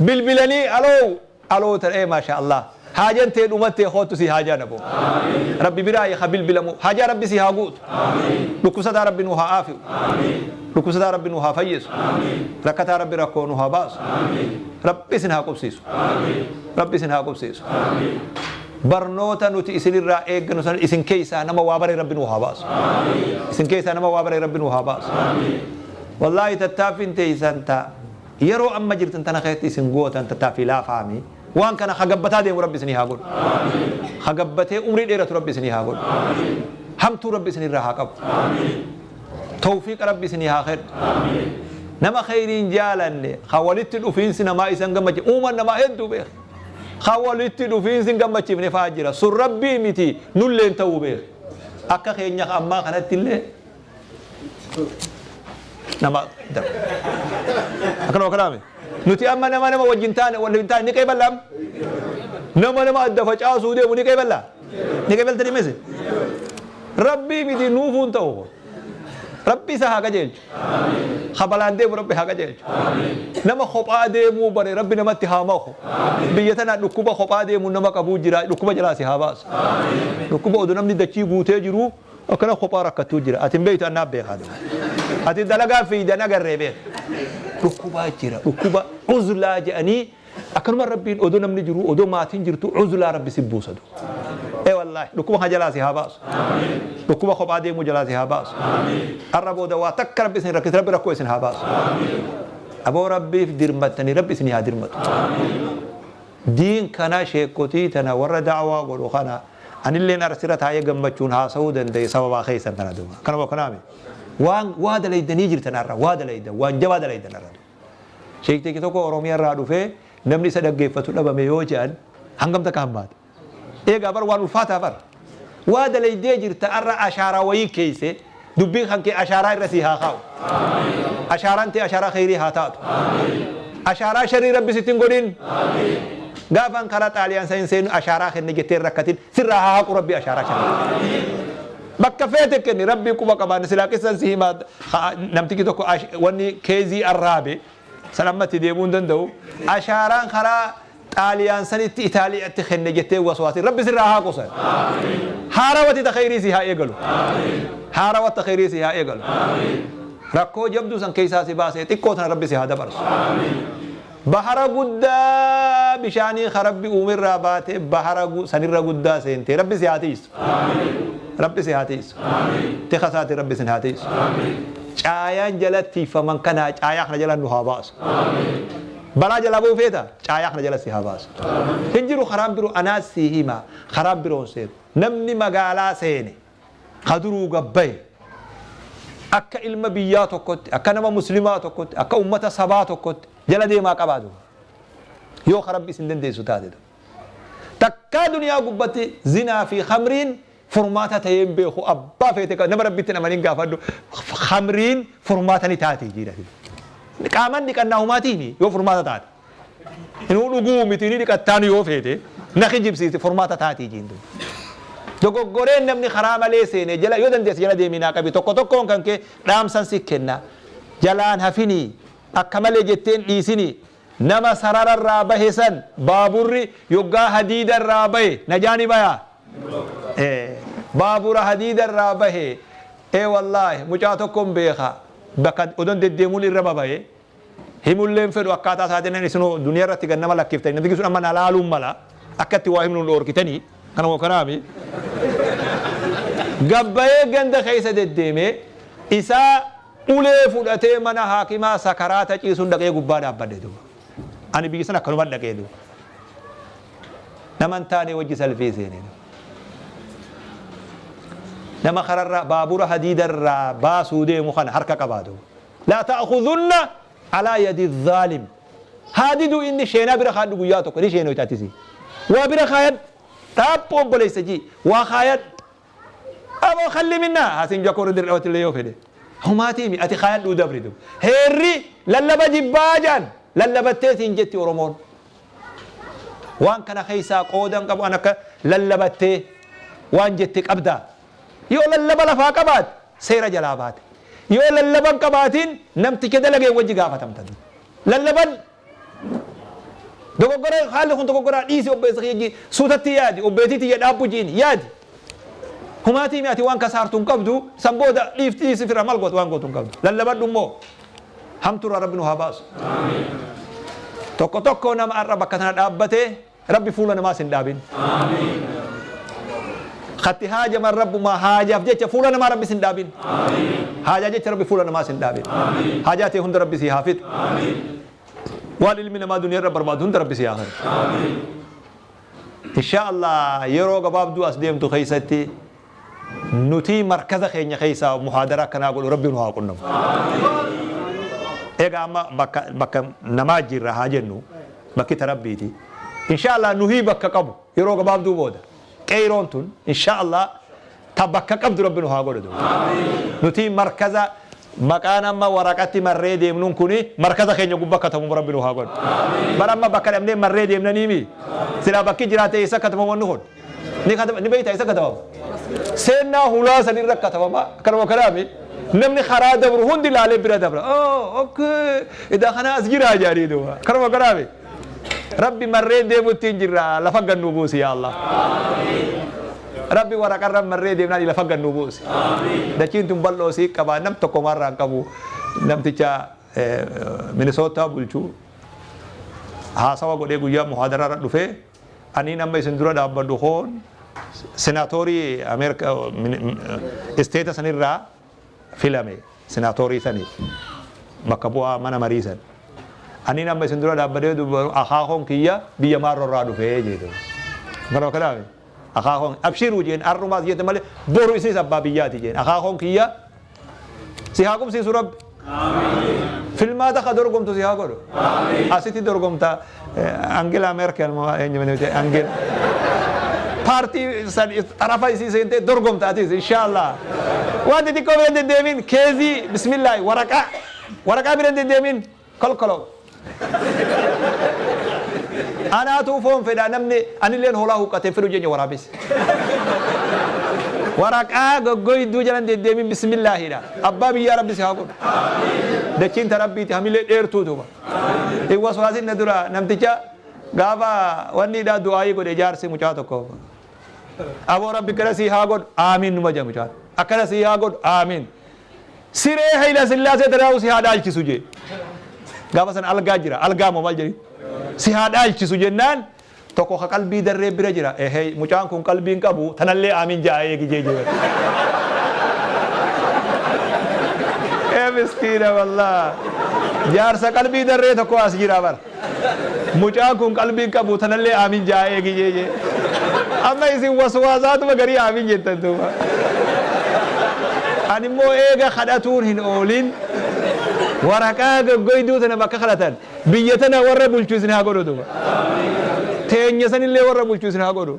Bilbilanii aloo aloo tan, ee maasha Allah, haajan tee dhumattee koottu sii haajaan. Aboo Rabbi biraa ha bilbilamu, haajaa Rabbi sii haa guutu. Dhukkubsataa Rabbi nu haa aafi'u, dhukkubsataa Rabbi nu haa fayyisu, rakkataa Rabbi rakkoo nu haa baasu. Rabbi isin haa qubsiisu, Rabbi isin haa qubsiisu. Barnoota nuti isinirraa eegganu san isin keessaa nama waa bare Rabbi nu haa baasu, isin keessaa nama waa bare Rabbi nu haa baasu. Wallaahi tattaaffiin teeysan ta yeroo amma jirtan tana keessatti isin gootan tattaaffii laafaami. Waan kana hagabbataa deemu Rabbi isinii haa godhu, hagabbatee umrii dheeratu Rabbi isinii haa godhu. Hamtuu Rabbi isinirraa haa qabu, tawfiiqa Rabbi isinii haa kennu. Nama kheyriin jaalanne, ka walitti dhufiinsi namaa isan gammachiif, uuman namaa hedduu beek, ka walitti dhufiinsi hin gammachiifne fa'aa jira. Sun Rabbii miti, nulleen ta'uu beek. Akka keenya ammaa kanatti illee nama akkanuma kanaame nuti amma nama nama wajjin taane waliin taane ni qeeballaam. Nama nama adda facaasuu deemu ni qeeballaa, ni qeebaltanii mese. Rabbii miti, nuufuun ta'u. Rabbi isa haa qajeelchu, kabalaan deemu Rabbi haa qajeelchu. Nama kophaa deemuu bare Rabbi namatti haa maku. Biyya tana dhukkuba kophaa deemu nama qabuu jira, dhukkuba jalaa si haa baasu. Dhukkuba oduu namni dachii guutee jiru akkana kophaa rakkattuu jira. Ati hin beektu, annaaf beekaa. Ati dalagaa fiidan agarree beek. Dhukkubaa jira, dhukkuba uzlaa jedhanii. Akkanuma Rabbiin odoo namni jiru, odoo maatiin jirtu, uzlaa Rabbi si buusatu. Ee wallaahi, dhukkuba kana jalaa si haa baasu, dhukkuba kophaa deemuu jalaa si haa baasu. Har'a booda waa takka Rabbi isin rakkise, Rabbi rakkoo isin haa baasu. Aboo Rabbiif dirmattanii, Rabbi isin haa dirmatu. Diin kana, sheekotii tana, warra da'waa godhu kana, anilleen arsira taa'ee gammachuun haasa'uu danda'e sababaa keessan kana duuba. Kanuma kanaami waan waa dalaydanii jirtan, har'a waa dalaydan, waan jabaa dalaydan har'a. Sheektichi tokko Oromiyaa irraa dhufee namni isa dhaggeeffatu dhabame yoo jedhan hangam takka hammaata? Eegaa bar waan ulfaataa bar. Waa dalaydee jirta, har'a ashaaraa wayii keeyse, dubbiin kan kee ashaaraa irra sii haa kaa'u. Ashaaraan tee ashaaraa kheyrii haa taatu. Ashaaraa sharrii Rabbi sitti hin godhin. Gaafan karaa Xaaliyaan san hin seenu ashaaraa kenne jettee hin rakkatin, sirraa haa haqu Rabbi ashaaraa sharrii. Bakka feete kenni, Rabbii quba qabaanne silaa qissan si himaa. Namtichi tokko wanni keezii arraabe san amma itti deemuu hin danda'u. Ashaaraan karaa Xaaliyaan sanitti Itaaliyaatti kenne jettee waswaasin, Rabbi sirraa haa qusan. Haarawati ta kheyrii si haa eegalu. Haarawat ta kheyrii si haa eegalu. Rakkoo jabduu san keessaa si baasee xiqqoo tana Rabbi si haa dabarsu. Bahara guddaa bishaanii ka Rabbi uumerraa baatee bahara sanirra guddaa seentee Rabbi si haa tiisu. Rabbi si haa tiisu. Tika isaatiin Rabbi isin haa tiisu. Caayaan jala tiifaman kanaa caayaa kana jala nu haa baasu. Balaa jalaa ba'uu feeta, caayaa kana jala si haa baasu. Hin jiru karaan biroo, anaas sii hima, karaan biroon seenu. Namni magaalaa seene ka duruu gabbaye akka ilma biyyaa tokkotti, akka nama muslimaa tokkotti, akka ummata sabaa tokkotti jala deemaa qabaatu. Yoo ka Rabbi isin dandeessu taate. Takkaa duniyaa gubbatti zinaa fi khamriin furmaata ta'ee hin beeku. Abbaa feete nama Rabbitti hin amanin gaafadhu, khamriin furmaata ni taate jira. Qaaman dhiqannaa humaatiimi yoo furmaata taate. Inuu dhuguu miti, ni dhiqattaan yoo feete na kijibsiisi, furmaata taatii jiintu. Dogoggoreen namni karaa malee seene jala yoo dandeesse jala deemii naa qabi, tokko tokkoon kan kee dhaamsan si kenna. Jalaan hafinii, akka malee jetteen dhiisinii. Nama sarara irraa bahe san, baaburri yoggaa hadiida irraa bahe najaa ni bayaa? Baabura hadiida irraa bahe. Ee wallaahi, mucaa tokkon beeka, bakka odon deddeemuun irra babaye, himulleen fedhu akkaataa isaatiin. Isinoo duniyaa irratti gad nama lakkiftanii, namtichi sun amma na laaluun mala, akka itti waa himnu dhoorkitanii. Kanuma kanaami gabbayee ganda keessa deddeemee isaa ulee fudhatee mana haakimaa sakaraata ciisuun dhaqee gubbaa dhaabbadhe duuba. Ani biyya sana akkanuma dhaqee duuba. Nama hin taane wajji salfii seene duuba. Nama kararraa baabura hadiidarraa baasuu deemu kana harka qabaa duuba. Laa ta'khudhunna alaa yadi zaalim. Haadidu inni sheenaa bira kaadhu, guyyaa tokko ni sheenoyta atisi. Waa bira kaayadhu. Dhaabbu obboleessa jii waa kaayadhu. Aboo kalli minnaa haasin jakoorri dirqamatti illee yoo fedhe. Humaatiimi ati kaayadhuu dabri duuba. Heerri lallaba jibbaa jedhan lallabattee siin jetti Oromoon. Waan kana keessaa qooda hin qabu an akka lallabattee waan jette qabdaa. Yoo lallaba lafaa qabaate seera jalaa baate. Yoo lallaba hin qabaatin namticha dalageen wajji gaafatamta. Lallabadhu. Dogoggora haalli kun dogoggoraa dhiisi obboleessa kiyya jii suutatti yaadi obboleettii tiyya dhaabbu jiin yaadi. Humaatii mi ati waan kasaartu hin qabdu san booda dhiifti dhiisi firra maal gootu waan gootu hin qabdu. Lallabadhu immoo hamtuurraa rabbi nu haa baasu. Tokko tokko nama har'a bakka tana dhaabbatee Rabbi fuula namaas hin dhaabin. Katti haajaman Rabbumaa haajaaf jecha fuula namaa Rabbi sin dhaabin. Haajaa jecha Rabbi fuula namaas hin dhaabin. Haajaa tee hunda Rabbi sii haa fixu. Waan ilmi namaa duniyaa irra barbaadu hunda Rabbi sii haa kennu. Inshaa Allah yeroo gabaabduu as deemtu keessatti Nutii markaza keenya keessaa muhaadaraa akkanaa godhu Rabbi nu haa qunnamu. Egaa amma bakka bakka namaa jirra haa jennu bakki ta Rabbiiti. Inshaa Allah nuhii bakka qabu yeroo gabaabduu booda qeeyroon tun inshaa Allah ta bakka qabdu Rabbi nu haa godhu. Nutii markaza maqaan amma waraqatti marree deemnuun kuni markaza keenya gubba katabamu Rabbi nu haa godhu. Bara amma bakka dhabnee marree deemnaniimi silaa bakki jiraate eessa katabamu wanni kun? Ni kataba ni beektaa isa katabama. Seennaa hulaa sanirra katabama akkanuma kanaami namni karaa dabru hundi laalee bira dabra. Oh okay idaa kana as jira jedhanii duuba akkanuma kanaami. Rabbi marree deemutti hin jirra lafa gannuu buusi yaa Allah. Rabbi waraqarra marree deemnaan lafa gannuu buusi. Dachiin tun bal'oo sii qaba nam tokko maarraa hin qabu namticha Minisootaa bulchu haasawa godhee guyyaa muhaadaraa irra dhufee Aniin amma isin dura dhaabbadhu koon senaatoorii Ameerika isteeta sanirraa filame senaatoorii sani bakka bu'aa mana marii san. Aniin amma isin dura dhaabbadee dubbadhu akaakoon kiyya biyya maarroo irraa dhufee jedhe. Kana kanaaf akaakoon abshiruu jeen arrumaas jette malee boru isinis abbaa biyyaati jeen akaakoon kiyya Si haa qubsiisu Rabbi. Filmaata ka dorgomtu si haa godhu. Asitti dorgomta Angela Merkel moo eenyu miti Angela. Paartii san xarafa isii seentee dorgomta atis inshaallah. Waan xixiqqoo bira hin deddeemin keezii bismillaahi waraqaa waraqaa bira hin deddeemin. Kolkoloo. Anaatuu foon fedha namni anilleen hoolaa huqqate hin fedhu jeenya waraabessi. Waraqaa goggoyduu jalan deddeemin bismillaahidha. Abbaa biyyaa rabbi si haa godhu. Dachiin ta rabbiiti hamilee dheertuu duuba. Hin waswaasin na dura namticha gaafa wanni dha du'aayii godhe jaarsi mucaa tokko. Aboo rabbi akkana sii haa godhu aamiin numa jedha mucaan. Akkana sii haa godhu aamiin. Siree Hayila Sillaasee tanaa'u si haa dhaalchisu jee. Gaafa san algaa jira. Algaa moo maal jedhi? Si haa dhaalchisu jennaan tokko ka qalbii darree bira jira. Ehey mucaan kun qalbii hin qabu tanallee aamin ja'a eegi jee jee. Ee miskiina wallah. Jaarsa qalbii darree tokko as jira bara. Mucaan kun qalbii hin qabu tanallee aamin ja'a eegi jee jee. Amma isin waswaasaatuma garii aamin jettan duuba. Ani immoo eega kadhatuun hin oolin waraqaa goggoyduu tana bakka kadhatan biyya tana warra bulchu isin haa godhu duuba. Teenya sanillee warra bulchu isin haa godhu.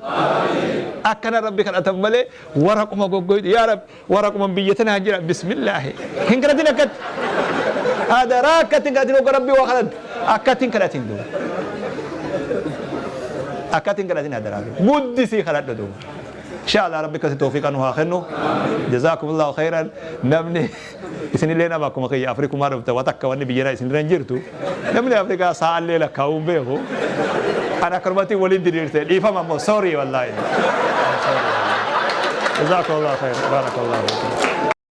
Akkana rabbi kadhatan malee waraquma goggoydu yaa rabbi Waraquma biyya tanaa jira bismillaahi hin kadhatin akkatti adaraa akkatti hin kadhatin hogga rabbii waa kadhattu akkatti hin kadhatin duuba akkatti hin kadhatin adaraa guddisii kadhadhu duuba insha Allah rabbi akkasi toofiqa nu haa kennu jazaakumullahu khairan namni isinillee nama akkuma kiyya afrikumaa dhufta wa takka wanni biyya isin irra hin jirtu namni afrikaa sa'allee lakkaa'uu hin beeku ana akkanumatti waliin diriirte dhiifama immoo sorry wallaahi. Jazakallah khair. Barakallahu fiikum.